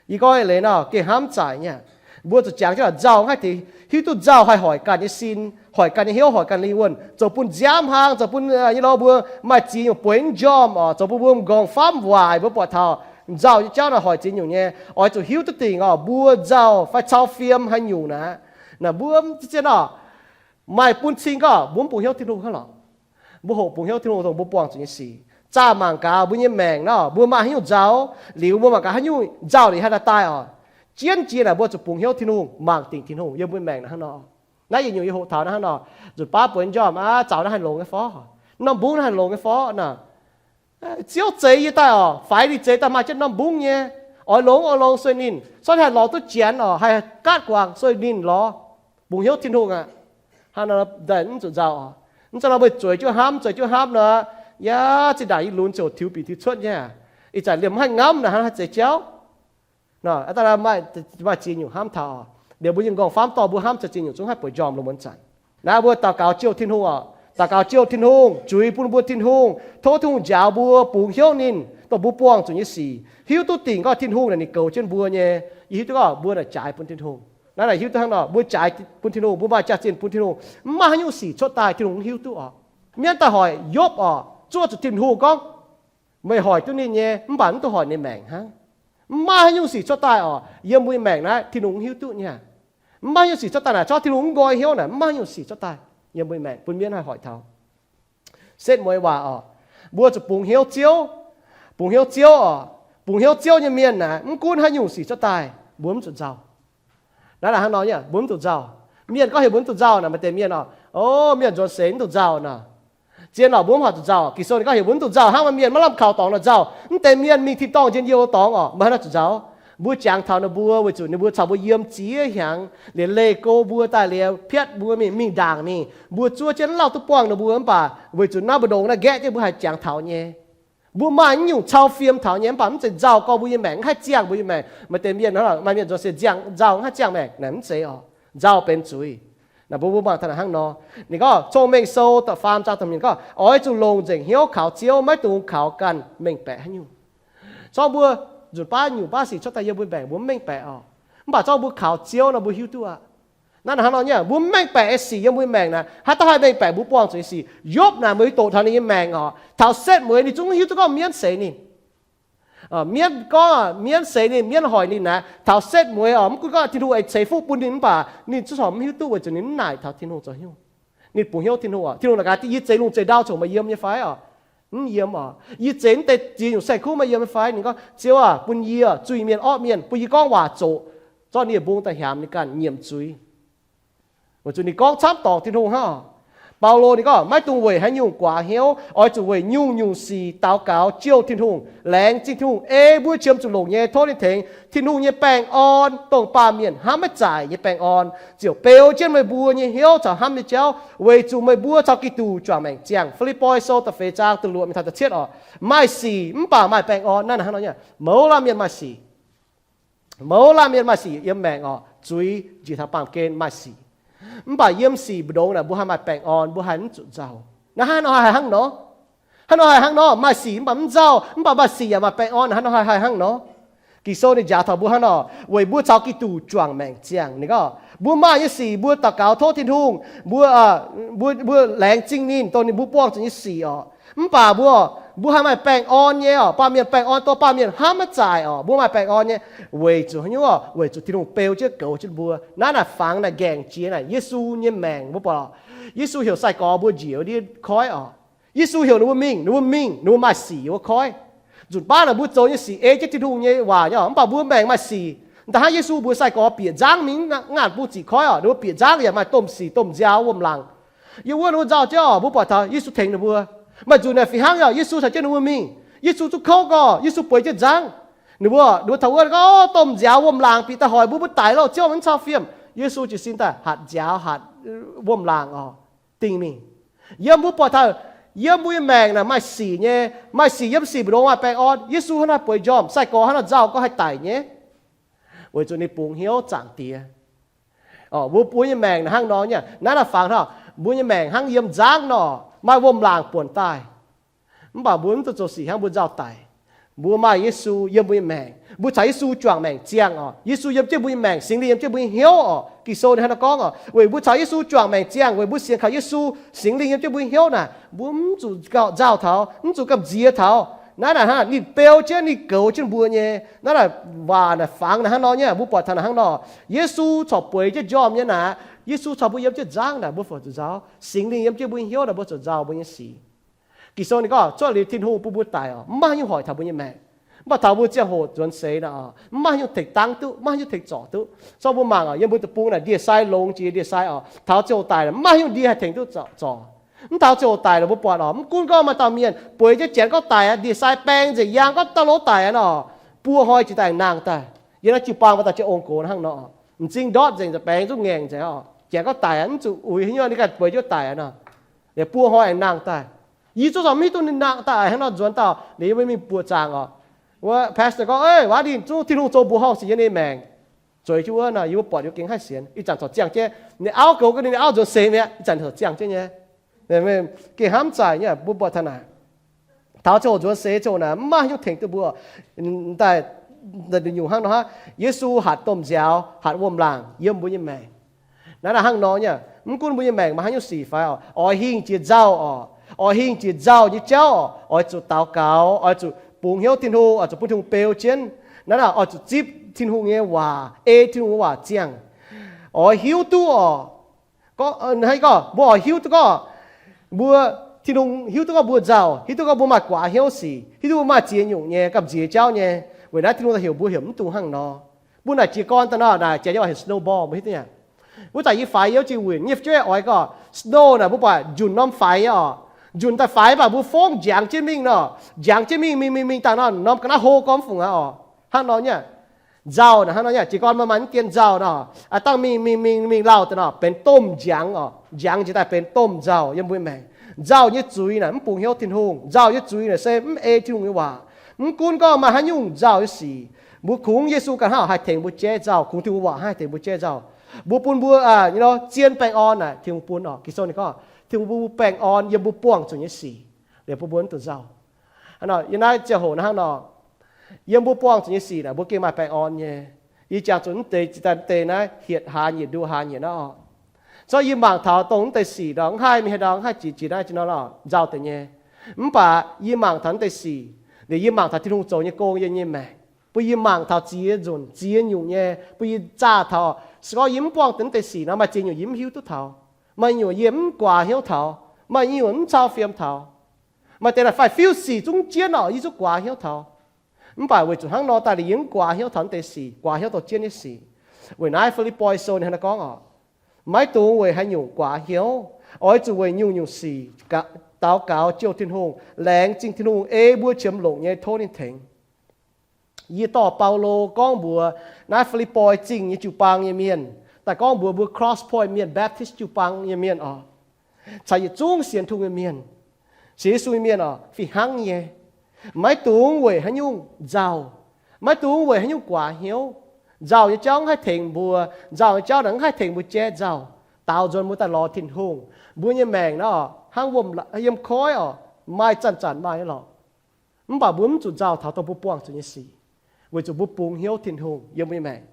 Yie gorngv eix leiz nor, gengh hnamv zaaic nyei. Mbuo zuqc jangx jienv nzauh haih tengx hiuv duqv nzauh haih hoic ganh nyei sin, hoic ganh nyei hnyouv, hoic ganh nyei lingh wuonh, zoux bun nziaamv hlang, zoux bun nyei lorh mbuo maaih ziex nyungc bueix mv njormh oc, zoux bun mbuo m'nqorngv famv waaic. Mbuo buatc taux nzauh nyei jauv naaic hoic ziex nyungc nyei. Oix zuqc hiuv duqv dingc oc, mbuo nzauh fai cau fiem haaix nyungc naaic, naaic mbuo zien oc, maaih bun cing gorngv mbuo mv bungx hnyouv Tin-Hungh hnangv lorqc. Mbuo hoqc bungx hnyouv Tin-Hungh dongh mbuo buangh zuqc nyei sic. Zaah mangc gaax mbuo nyei maengc nor, mbuo maaih haaix nyungc nzauh, liuz mbuo mangc gaax haaix nyungc nzauh liuz haih daaih daaih oc. Jienv jiex naaic mbuo zuqc bungx hnyouv Tin-Hungh, mangc dingc Tin-Hungh yiem mbuo maengc naaiv hnangv nor. Naaiv yietc nyungc yie hoqc taux naaiv hnangv nor, nzunc baav bueix njormh aqv, zaux naaiv haih longx nyei fov, norm mbungv naaiv haih longx nyei fov naaic. Ziouv zeix yie daaih oc, faix ninh zeix daaih maaih jienv norm mbungv nyei, oix longx oix longx sueih ninh, corc haih lorz duqv janx oc, haih gaatv guangc sueih ninh lorz. Bungx hnyouv Tin-Hungh aqv. Hnangv nor daaih mv zuqc nzauh oc. Mv zeiz nor meih zueiz jienv hnamv, zueiz jienv hnamv nor, yaac zinh ndaangc yie lunx ziouc tiux binc tiux cuotv nyei. Ih zanc liemh mv haih ngamv naaic hnangv haih zeix jauv. Maaih ziex nyungc hnamv taux oc. Liemh mbuo nyei m'nqorngv famv dorh mbuo hnamv za'gengh nyungc zungv haih bueix njormh lungh muonz zanc. Naaiv mbuo daux gaux jouh Tin-Hungh oc. Daux gaux jouh Tin-Hungh, zuiz bun mbuo Tin-Hungh, tov Tin-Hungh njaaux mbuo, bungx hnyouv ninh, dongh mbuo buangh zuqc nyei sic. Hiuv duqv dingc gorngv Tin-Hungh naaic ninh goux jienv mbuo nyei. Yie hiuv duqv gorngv mbuo naaic jaaix bun Tin-Hungh. Naaiv naaic hiuv duqv hnangv nor, mbuo jaaix bun Tin-Hungh, mbuo maaih jaax-zinh bun Tin-Hungh, mv maaih haaix nyungc sic cuotv daaih Tin-Hungh mv hiuv duqv oc. Mienv daaih hoic Yopv oc, zuov zuqc Tin-Hungh gorngv, meih hoic duqv ninh nyei, mv baac mv duqv hoic ninh maengc hnangv. Mv maaih haaix nyungc sic cuotv daaih oc, yiem mbuo nyei maengc naaiv Tin-Hungh mv hiuv duqv nyei. Mv maaih haaix nyungc sic cuotv daaih naaic, corc Tin-Hungh mv nqoi hnyouv naaic, mv maaih haaix nyungc sic cuotv daaih yiem mbuo nyei maengc bun mienv haih hoic taux. Setv mueiz waac oc, mbuo zuqc bungx hnyouv Ziouv, bungx hnyouv Ziouv oc. Bungx hnyouv Ziouv nyei mienh naaic, mv gunv haaix nyungc sic cuotv daaih, mbuo mv zuqc nzauh. Naaiv hnangv nor nyei, mbuo mv zuqc nzauh. Mienh gorngv heuc mbuo mv zuqc nzauh naaic, maaih deix mienh oc, o, mienh nzuonx seix mv zuqc nzauh nor. Zien oc, mbuo mv horpc zuqc nzauh. Ging-Sou ninh gorngv heuc mbuo mv zuqc nzauh, hnangv maaih mienh maiv lamh kaux dorngx nor nzauh. Mv deix mienh mingh tin-dorngh njien-youh dorngx oc, maiv haih nor zuqc nzauh. Mbuo jangx taux ninh mbuo weic zuqc ninh mbuo caux mbuo yiem ziex hnyangx liuz, leih go mbuo daaih liuz, piatv mbuo mingh, mingh ndaangc mingh. Mbuo zuov jienv lauh duqv buangh ninh mbuo, mv baac weic zuqc naaiv mbu'ndongx naaiv nqaeqv jienv mbuo haih jangx taux nyei. Mbuo maaih naaiv nyungc cau fiem taux nyei, mv baac mv zeiz nzauh gorngv mbuo nyei maengc mv haih ziangh mbuo nyei maengc. Maaih deix mienh hnangv, maaih mienh nzuonx seix ziangh nzauh mv haih ziangh maengc naaic, mv zeiz oc. Nzauh benx zuiz. Naaic mbuo, mbuo mangc taux naaic hnangv nor. Ninh gorngv Cong-Mengh Sou da'faam zaang da'hmz gorngv, oix zuqc longc nzengc hnyouv kaux Ziouv, maiv dungx kaux ganh mengh baeqc haaix nyungc. Zorqv mbuo nzunc baav nyungc baav sic cuotv daaih yiem mbuo maengc, mbuo mv mengh baeqc oc. Mv baac zorqv mbuo kaux Ziouv nor, mbuo hiuv duqv aqv. Naaiv hnangv nor nyei, mbuo mv mengh baeqc nyei sic yiem mbuo maengc naaic, haaix dauh haih mengh baeqc mbuo buangh zuqc nyei sic? Yopv naaic, meih doqc taux ninh nyei maengc oc, taux setv mueiz ninh zungv hiuv duqv gorngv mienv seix ninh. Mienv gorngv, mienv seix ninh, mienv hoic ninh naaic, taux setv mueiz oc, mv gunv gorngv Tin-Hungh aengx ceix fuqv bun ninh, mv baac ninh zungv corc mv hiuv duqv weic zuqc ninh mv naaic taux Tin-Hungh zoux hnyouv. Ninh bungx hnyouv Tin-Hungh oc. Tin-Hungh naaic gaax, yie zeix lungh zeix ndau ziouc maaih yiem nyei fai oc? Mv yiem oc. Yie zeix mv deix ziex nyungc sai-kuv maaih yiem nyei fai? Ninh gorngv, Ziouv aac, bun yie zuiz-mienh orqv mienh, bun yie gorngv waac zoqc, zorqv ninh nyei mbung daaih hnyamx ninh ganh nyiemc zuiz. Weic zuqc ninh gorngv camv dorngc Tin-Hungh hnangv oc. Baulo ninh gorngv, maiv dungx weic haaix nyungc guaax hnyouv, oix zuqc weic nyungc-nyungc sic daux gaux jouh Tin-Hungh, laengz zingh Tin-Hungh. Ei mbuo qiemx zuqc longc nyei, tov ninh tengx Tin-Hungh nyei baengh orn, dongh baamh mienh hnamv maiv zaaic nyei baengh orn, ziouc beu jienv meih mbuo nyei hnyouv caux hnamv nyei jauv, weic zuqc meih mbuo caux Giduc juangc maengc ziangh. Fi^lipv^poi Sou da'feix zaang da'luoqc mingh taux da'cietv oc. Maaih sic mv baac maaih baengh orn. Naaiv hnangv nor nyei, mouz laanh mienh maaih sic. Mouz laanh mienh maaih sic yiem maengc oc, zuiz njiec taux baamh gen maaih sic. Mv baac yiem sic mbu'ndongx naaic mbuo haih maaih baengh orn, mbuo haih mv zuqc nzauh. Naaiv hnangv nor haih hnangv nor. Hnangv nor haih hnangv nor, maaih sic mv baac mv nzauh, mv baac maaih sic yaac maaih baengh orn. Hnangv nor haih haih hnangv nor. Ging-Sou ninh njaaux taux mbuo hnangv nor, weic mbuo caux Giduc juangc maengc ziangh. Ninh gorngv, mbuo maaih nyei sic, mbuo daux gaux tov Tin-Hungh, mbuo, mbuo, mbuo laengz zingh ninh, dongh ninh mbuo buangh zuqc nyei sic oc. Mv baac mbuo, mbuo haih maaih baengh orn nyei oc. Baamh mienh baengh orn, dongh baamh mienh hnamv maiv zaaic oc. Mbuo maaih baengh orn nyei, weic zuqc haaix nyungc oc? Weic zuqc Tin-Hungh beu jienv goux jienv mbuo. Naaiv naaic fangx naaic nqaengc jiex naaic Yesu nyei maengc, mbuo buatc oc. Yesu heuc sai-gorx mbuo njiec ndiev koiv oc. Yesu heuc ninh mbuo mingh, ninh mbuo mingh, ninh mbuo maaih sic wuov koiv. Nzunc baav naaic mbuo zoux nyei sic ei jienv Tin-Hungh nyei waac nyei oc. Mv baac mbuo maengc maaih sic. Da'hnangv Yesu mbuox sai-gorx bieqc nzangv mingh ngaanc bung ziqc koiv oc, ninh mbuo bieqc nzangv yaac maaih domh sic domh nziaaux wuom-laangc. Yiem wuov ninh mbuo nzauh jienv oc, mbuo buatc taux Yesu tengx ninh mbuo. Maaih nzunc naaic fih hnangv yaac Yesu caux jienv ninh mbuo mingh. Yesu zungv kouv gorx, Yesu bueix jienv nzangv. Ninh mbuo, ninh mbuo taux wuov gorngv, domh nziaaux wuom-laangc bieqc daaih hoic mbuo, mbuo daic lauh, Ziouv, mv cau fiem. Yesu jiez sin daaih hatc nziaaux hatc wuom-laangc oc, dingh mingh. Yiem mbuo buatc taux, yiem mbuo nyei maengc naaic maaih sic nyei, maaih sic, yiem sic mbu'ndongx maaih baengh orn. Yesu hnangv naaiv bueix njormh, sai-gorx hnangv naaiv nzauh gorngv haih daic nyei, weic zuqc ninh bungx hnyouv Zaangc Diex. Mbuo, mbuo nyei maengc naaic hnangv nor nyei, naaiv naaic fangx hnangv mbuo nyei maengc hnangv yiem nzangv nor, maaih wuom-laangc buonc daaih. Mv baac mbuo mv zuqc zoux sic hnangv mbuo nzauh daic. Mbuo maaih Yesu yiem mbuo nyei maengc, mbuo caux Yesu juangc maengc ziangh oc. Yesu yiem jienv mbuo nyei maengc, Singx Lingh yiem jienv mbuo nyei hnyouv oc. Ging-Sou ninh hnangv naaiv gorngv oc, weic mbuo caux Yesu juangc maengc ziangh, weic mbuo sienx kaux Yesu, Singx Lingh yiem jienv mbuo nyei hnyouv naaic, mbuo mv zuqc gauh nzauh taux, mv zuqc gamh nziex taux. Naaiv naaic hnangv ninh beu jienv, ninh goux jienv mbuo nyei. Naaiv naaic waac naaic fangx naaic hnangv nor nyei, mbuo buatc taux naaic hnangv nor. Yesu corc bueix jienv njormh nyei naaic, Yesu caux mbuo yiem jienv nzangv naaic, mbuo fungc zuqc nzauh. Singx Lingh yiem jienv mbuo nyei hnyouv naaic, mbuo zuqc nzauh mbuo nyei sic. Ging-Sou ninh gorngv cuotv liuz Tin-Hungh bun mbuo daic oc, mv maaih haaix nyungc hoic taux mbuo nyei maengc. Mv baac taux mbuo ziangh hoc nzuonx seix naaic oc, mv maaih haaix nyungc tengx dangv duqv, mv maaih haaix nyungc tengx zorc duqv. Zorqv mbuo mangc oc, yiem mbuo deic-bung naaic ndie-sai longx jiex ndie-sai oc, taux ziangh hoc daic naaic mv maaih haaix nyungc ndie haih tengx duqv zorc, zorc. Mv taux ziangh hoc daic naaic mbuo buatc oc, mv gunv gorngv maaih dauh mienh bueix jienv janx gorngv daic aqv, ndie-sai baeng nzengc, yangh gorngv dauh lorz daic aqv nor, buo hnoi jiex daaih nangh daaih. Yiem naaiv jiu-baang maaih dauh jienv ong-gox hnangv nor, m'zing ndortv nzengc, baeng zungv ngaengc nzengc oc, janx gorngv daic aqv, mv zuqc uix haaix nyungc, ninh ganh bueix jienv daic aqv nor. Liuz buo hnoi aengx nangh daaih. Yie zungv corc mv hiuv duqv ninh nangh daaih hnangv nor nzuonx dauh. Liuz yie mbuo mingh buoqc zaangc oc, wuov pastor gorngv, Eix, waav ninh zungv Tin-Hungh zoux mbuoqc horngh sic yiem ninh maengc. Zueiz jienv wuov nor, yie mbuo buatc yie gengh haih sienx. Ih zanc corc ziangh jienv, ninh auv goux ga'naaiv, ninh auv nzuonx seix mi'aqv, ih zanc corc ziangh jienv nyei. Gengh hnamv zaaic nyei, mbuo buatc taux naaic, taux ziangh hoc nzuonx seix ziangh hoc naaic mv maaih haaix nyungc tengx duqv mbuo. Daaih, daaih nyungc hnangv nor hnangv, Yesu hatc domh nziaaux, hatc wuom-laangc yiem mbuo nyei maengc. Naaiv naaic hnangv nor nyei, mv gunv mbuo nyei maengc maaih haaix nyungc sic fai oc, oix hingh jiex nzauh oc. Oix hingh jiex nzauh nyei jauv oc, oix zuqc daux gaux, oix zuqc bungx hnyouv Tin-Hungh, oix zuqc bun Tin-Hungh beu jienv. Naaiv naaic oix zuqc zipv Tin-Hungh nyei waac, ei Tin-Hungh nyei waac ziangh. Oix hiuv duqv oc, gorngv, hnangv gorngv mbuo oix hiuv duqv gorngv, mbuo, Tin-Hungh hiuv duqv gorngv mbuo nzauh, hiuv duqv gorngv mbuo maaih guaax hnyouv sic, hiuv duqv mbuo maaih ziex nyungc nyei gamh nziex jauv nyei. Weic naaiv Tin-Hungh daaih heuc mbuo heuc mv dungx hnangv nor. Mbuo naaic jiez gorn daaih nor naaic, jiex nyei waac heuc snowball, mbuo hiuv duqv nyei. Wuov zanc yie faix yiem jiex wuic, nyei fu'jueiv oix gorngv snow naaic, mbuo buatc njunc norm faix nyei oc. Njunc daaih faix mv baac mbuo fongv njangx jienv mingh nor, njangx jienv mingh, mingh, mingh, mingh dangh nor, norm ga'naaiv hlo gormx fungc aqv oc. Hnangv nor nyei. Nzauh naaic hnangv nor nyei, jiez gorn maaih maaih mv dien nzauh nor, aa, dangh mingh mingh mingh mingh lauh daaih nor, benx domh njangx oc. Njangx jiex daaih benx domh nzauh yiem mbuo maengc. Nzauh nyei zuiz naaic mv bungx hnyouv Tin-Hungh. Nzauh nyei zuiz naaic se mv ei Tin-Hungh nyei waac. Mv gunv gorngv maaih haaix nyungc nzauh nyei sic, mbuo kungx Yesu ganh hnangv haih tengx mbuo jaiv nzauh, kungx Tin-Hungh waac haih tengx mbuo jaiv nzauh. Mbuo bun mbuo, aa, you know, zien baengh orn naaic Tin-Hungh bun oc. Ging-Sou ninh gorngv Tin-Hungh bun mbuo baengh orn yiem mbuo buangh zuqc nyei sic, liuz bun mbuo mv dungx nzauh. Hnangv nor, yiem naaiv ziangh hoc hnangv nor, yiem mbuo buangh zuqc nyei sic naaic mbuo gengh maaih baengh orn nyei. Yie jangx zuqc mv deix, zinh daaih mv deix naaiv hietc hlaax nyieqc nduoh hlaax nyieqc naaiv oc. Zorqv yie mangc taux dongh mv deix sic nor, mv haih mingh haaix ndau, mv haih jiex, jiex naaiv jiex nor lorqc, nzauh deix nyei. Mv baac yie mangc taux mv deix sic, liuz yie mangc taux Tin-Hungh zoux nyei gong yiem yie maengc, bun yie mangc taux ziex nzunc ziex nyungc nyei, bun yie zaah taux, se gorngv yie mv buangh deix mv deix sic nor, maaih ziex nyungc yie mv hiuv duqv taux, maaih nyungc yie mv guaax hnyouv taux, maaih nyungc mv cau fiem taux. Maaih deix naaic faix-fiuv sic zungv jienv oc, yie zungv guaax hnyouv taux. Mv baac weic zuqc hnangv nor daaih liuz yie mv guaax hnyouv taux mv deix sic, guaax hnyouv taux jienv nyei sic. Weic naaiv Fi^lipv^poi Sou ninh hnangv naaiv gorngv oc, maiv dungx weic haaix nyungc guaax hnyouv. Oix zuqc weic nyungc-nyungc sic daux gaux jouh Tin-Hungh, laengz zingh Tin-Hungh ei mbuo qiemx longc nyei tov ninh tengx. Yie dorh Baulo gorngv mbuox naaiv Fi^lipv^poi Zingh nyei jiu-baang nyei mienh, daaih gorngv mbuox mbuo Cross Point Mienh Baptist jiu-baang nyei mienh oc, caux yietc zungv sienx Tin-Hungh nyei mienh, sienx Yesu nyei mienh oc, fih hnangv nyei. Maiv dungx weic haaix nyungc nzauh, maiv dungx weic haaix nyungc guaax hnyouv. Nzauh nyei jauv mv haih tengx mbuo, nzauh nyei jauv naaic mv haih tengx mbuo jaiv nzauh, daaux nzuonx mbuo daaih lorz Tin-Hungh. Mbuo nyei maengc nor, hnangv wuom, yiem koiv oc, maaih zanc-zanc maaih nyei lorqc. Mv baac mbuo mv zuqc nzauh taux dongh mbuo buangh zuqc nyei sic, weic zuqc mbuo bungx hnyouv Tin-Hungh yiem mbuo nyei maengc.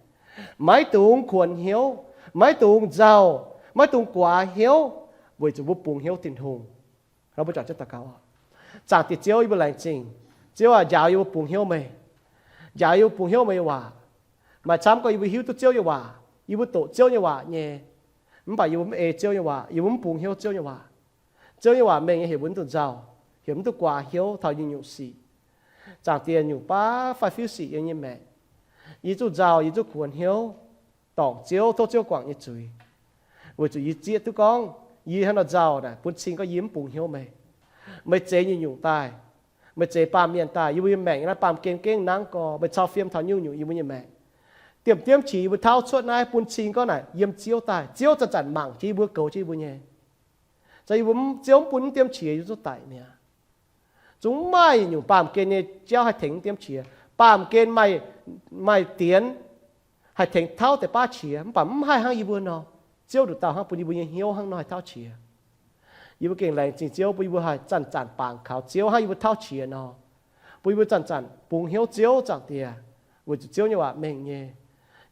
Maiv dungx kuonx hnyouv, maiv dungx nzauh, maiv dungx guaax hnyouv, weic zuqc mbuo bungx hnyouv Tin-Hungh. Mbuo daux gaux, Zaangc Diex Ziouv, yie mbuo laengz zingh. Ziouv aac, njaaux yie mbuo bungx hnyouv meih, njaaux yie mbuo bungx hnyouv meih nyei waac. Maaih camv gorngv yie mbuo hiuv duqv Ziouv nyei waac, yie mbuo doqc Ziouv nyei waac nyei, mv baac yie mbuo mv ei Ziouv nyei waac, yie mbuo mv bungx hnyouv Ziouv nyei waac. Ziouv nyei waac mengh nyei, heuc mbuo mv duqv nzauh, heuc mv duqv guaax hnyouv taux nyungc-nyungc sic. Zaangc Diex, nyungc baav faix-fiuv sic yiem yie nyei maengc, yie zuqc nzauh, yie zuqc kuonx hnyouv, dorngc Ziouv, tov Ziouv guangc nyei zuiz. Weic zuqc yie zieqv duqv gorngv yie hnangv nor nzauh naaic bun cing gorngv yie mv bungx hnyouv meih. Meih zeix nyungc-nyungc daaih, meih zeix baamh mienh daaih. Yie mbuo nyei maengc naaiv baamh gen gengh nangv gorx, meih cau fiem taux nyungc-nyungc yie mbuo nyei maengc. Diemv-diemv qiex yie mbuo tauv cuotv naaiv bun cing gorngv naaic yiem Ziouv daaih. Ziouv zanc-zanc mangc jiex yie mbuo, goux jiex yie mbuo nyei. Za'gengh yie mbuo, Ziouv mv bun mv diemv qiex yie mbuo zuqc daic mi'aqv. Zungv maaih nyungc baamh gen nyei jauv haih tengx mv diemv qiex. Baamh gen maaih, maaih dienx haih tengx tauv deix baav qiex, mv baac mv haih hnangv yie mbuo nor. Ziouv nduqc dauh hnangv bun yie mbuo nyei hnyouv hnangv nor haih tauv qiex. Yie mbuo gengh laengz zingh Ziouv bun yie mbuo haih zanc-zanc bangc kaux Ziouv hnangv yie mbuo tauv qiex nor. Bun yie mbuo zanc-zanc bungx hnyouv Ziouv, Zaangc Diex, weic zuqc Ziouv nyei waac mengh nyei.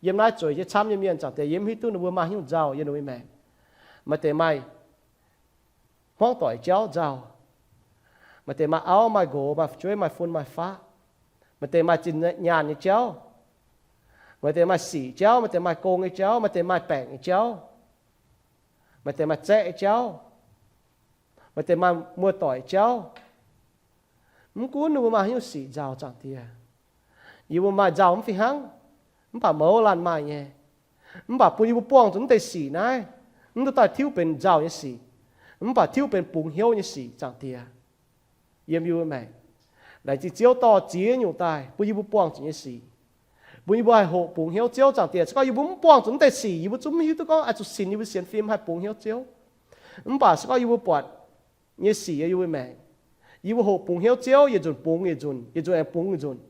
Yiem naaiv zueiz nyei camv nyei mienh, Zaangc Diex, yie mv hiuv duqv ninh mbuo maaih hnyouv nzauh yiem ninh mbuo nyei maengc. Maaih deix maaih hmuangv doic jauv nzauh. Maaih deix maaih auv maaih nqox, maaih fu'jueiv maaih fun maaih faqv. Maaih deix maaih zinh nyaanh nyei jauv. Maaih deix maaih sic jauv, maaih deix maaih gong nyei jauv, maaih deix maaih baengc nyei jauv. Maaih deix maaih zaeqv nyei jauv. Maaih deix maaih muoz-doic jauv. Mv gunv ninh mbuo maaih haaix nyungc sic nzauh, Zaangc Diex, yie mbuo maaih nzauh mv fih hnangv, mv baac mouz laanh maaih nyei. Mv baac bun yie mbuo buangh zuqc mv deix sic naaiv, mv duqv daaih tiuv benx nzauh nyei sic, mv baac tiuv benx bungx hnyouv nyei sic, Zaangc Diex, yiem yie mbuo maengc. Laengz zingh Ziouv dorh ziex nyungc daaih bun yie mbuo buangh zuqc nyei sic, bun yie mbuo haih hoqc bungx hnyouv Ziouv, Zaangc Diex. Se gorngv yie mbuo mv buangh zuqc mv deix sic, yie mbuo zungv mv hiuv duqv gorngv oix zuqc sinx yie mbuo sienx fim haih bungx hnyouv Ziouv. Mv baac se gorngv yie mbuo buatc nyei sic yiem yie mbuo maengc, yie mbuo hoqc bungx hnyouv Ziouv, yietc nzunc bungx yietc nzunc, yietc nzunc aengx bungx yietc nzunc.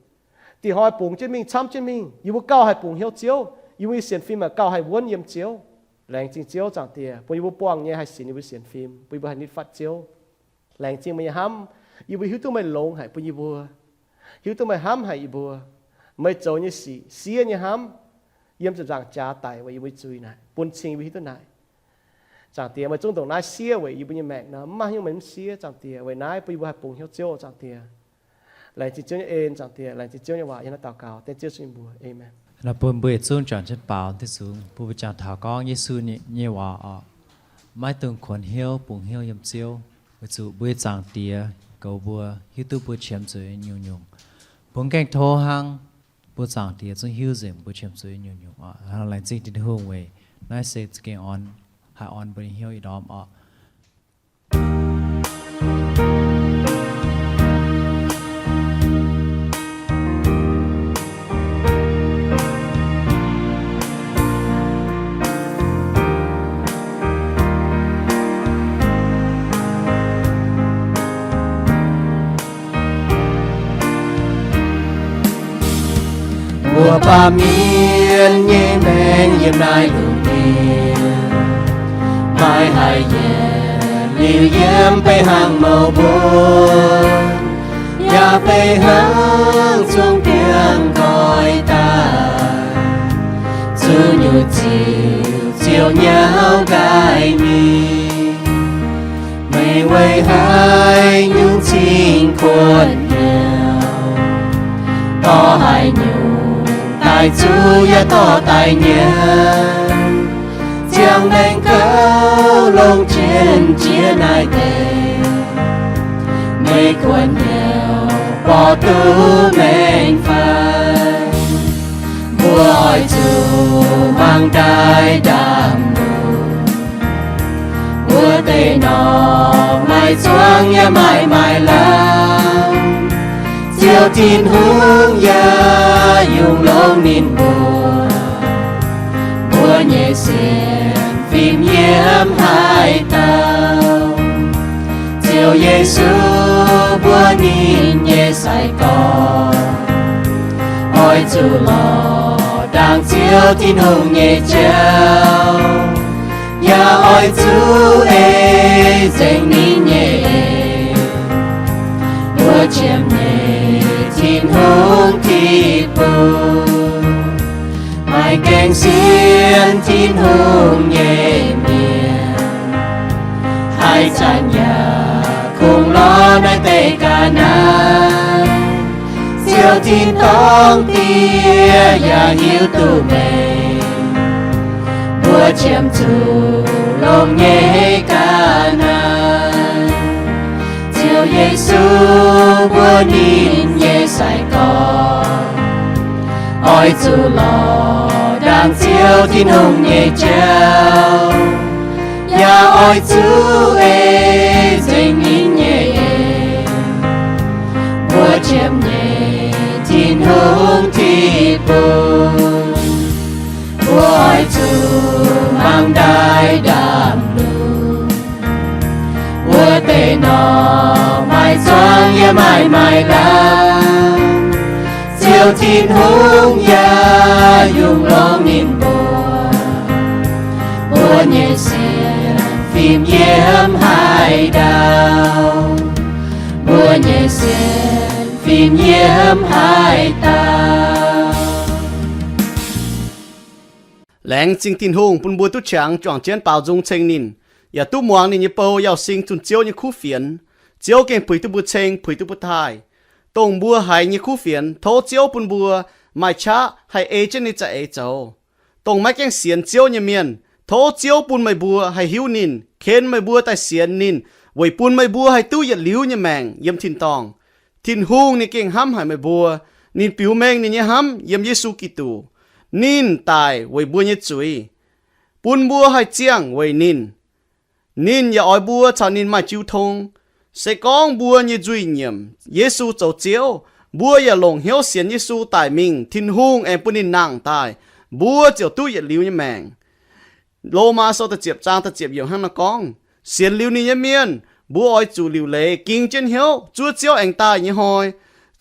Dih hnoi bungx jienv mingh, camv jienv mingh, yie mbuo gauh haih bungx hnyouv Ziouv, yie mbuo nyei sienx fim yaac gauh haih wuonv yiem Ziouv. Laengz zingh Ziouv, Zaangc Diex, bun yie mbuo buangh nyei haih sinx yie mbuo sienx fim, bun yie mbuo haih nitv fatv Ziouv. Laengz zingh meih nyei hnamv, yie mbuo hiuv duqv meih longx haic bun yie mbuo, hiuv duqv meih hnamv haic yie mbuo. Meih zoux nyei sic siev nyei hnamv, yiem ziepc nzaangc jaax daic weic yie mbuo nyei zuiz naaic, bun cing yie mbuo hiuv duqv naaic. Zaangc Diex, meih zungv ndongc naaiv siev weic yie mbuo nyei maengc nor, mv maaih haaix nyungc meih mv siev, Zaangc Diex. Weic naaiv bun yie mbuo haih bungx hnyouv Ziouv, Zaangc Diex. Laengz zingh Ziouv nyei en, Zaangc Diex. Laengz zingh Ziouv nyei waac yiem naaiv daux gaux, dengv Ziouv Yesu nyei mbuox. Aamen. Nor bun mbuo yietc zungv juangc jienv baaux diuc zungv, bun mbuo jangx taux gorngv Yesu nyei waac oc. Maiv dungx kuonx hnyouv bungx hnyouv yiem Ziouv, weic zuqc mbuo nyei Zaangc Diex goux mbuo, hiuv duqv mbuo qiemx zuqc nyungc-nyungc. Mbuo mv gaengh tov hnangv, mbuo Zaangc Diex zungv hiuv nzengc mbuo qiemx zuqc nyungc-nyungc oc. Laengz zingh Tin-Hungh weic naaiv se za'gengh orn, haih orn mbuo nyei hnyouv ih ndorm oc. Mbuo baamh mienh nyei maengc yiem naaiv lungh ndiev, maiv haih yietc liuz yiem beiv hnangv mouc mbuo, yaac beiv hnangv zungv biangh nqoi daaih, zuqc nyutc ziouc, ziouc nyauv nqaai mingh. Meih weic haaix nyungc cingx kuotv hnyouv, dorh haaix nyungc daaih zuqc yaac dorh daaih nyanc, ziangh maengx gouv longc jienv jiex naaiv deix. Meih kuotv hnyouv borqv duqv maengx fai? Mbuo oix zuqc mangc ndaaih ndaamv-lungh. Wuov deix nor, maaih zuangx yaac maaih maaiz lamh, Ziouv Tin-Hungh yaac yungz longx ninh mbuo. Mbuo nyei sienx fim yiem haaix dauh? Ziouv Yesu mbuo ninh nyei sai-gorx, oix zuqc lorz ndaangc Ziouv Tin-Hungh nyei jauv, yaac oix zuqc ei nzengc ninh nyei eix, mbuo qiemx nyei Tin-Hungh ti bung. Maaih gaengh sienx Tin-Hungh nyei mienh, haaix zanc yaac kungx lorz naaiv deix ga'naaiv. Ziouv tin-dorngh Die yaac hiuv duqv meih, mbuo qiemx zuqc longx nyei ga'naaiv. Ziouv Yesu mbuo ninh nyei sai-gorx, oix zuqc lorz ndaangc Ziouv Tin-Hungh nyei jauv, yaac oix zuqc ei nzengc ninh nyei eix, mbuo qiemx nyei Tin-Hungh ti bung. Mbuo oix zuqc mangc ndaaih ndaamv-lungh. Wuov deix nor, maaih zuangx yaac maaih maaiz lamh, Ziouv Tin-Hungh yaac yungz longx ninh mbuo. Mbuo nyei sienx fim yiem haaix ndau? Mbuo nyei sienx Ninh yiem haaix dauh? Laengz zingh Tin-Hungh bun mbuo duqv qangx juangc jienv baaux nzung ceng ninh, yaac duqv muangx ninh nyei bou Yauh Sing zunh Ziouv nyei kuv fienx. Ziouv gengh puix duqv mbuo ceng, puix duqv mbuo taaih. Dongh mbuo haiz nyei kuv fienx, tov Ziouv bun mbuo maaih qaqv haih ei jienv ninh nyei za'eix zoux. Dongh maiv gaengh sienx Ziouv nyei mienh, tov Ziouv bun meih mbuo haih hiuv ninh, ken meih mbuo daaih sienx ninh, weic bun meih mbuo haih duqv yietc liuz nyei maengc yiem tin-dorngh. Tin-Hungh ninh gengh hnamv haic meih mbuo. Ninh biux mengh ninh nyei hnamv yiem Yesu Giduc. Ninh daic weic mbuo nyei zuiz, bun mbuo haih ziangh weic ninh. Ninh yaac oix mbuo caux ninh maaih jiu tong. Se gorngv mbuo nyei nzuih nyiemc Yesu zoux Ziouv, mbuo yaac longc hnyouv sienx Yesu daic mingh, Tin-Hungh aengx bun ninh nangh daaih, mbuo ziouc duqv yietc liuz nyei maengc. Lomaa Sou da'ziepc zaang da'ziepc yiemc hnangv naaiv gorngv, sienx liuz ninh nyei mienh, mbuo oix zuqc liuc leiz ging jienv hnyouv zuov Ziouv aengx daaih nyei hnoi.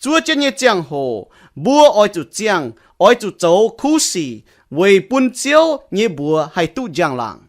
Zuov jienv nyei ziangh hoc, mbuo oix zuqc ziangh, oix zuqc zoux kuv sic weic bun Ziouv nyei mbuox haih duqv njang-laangc.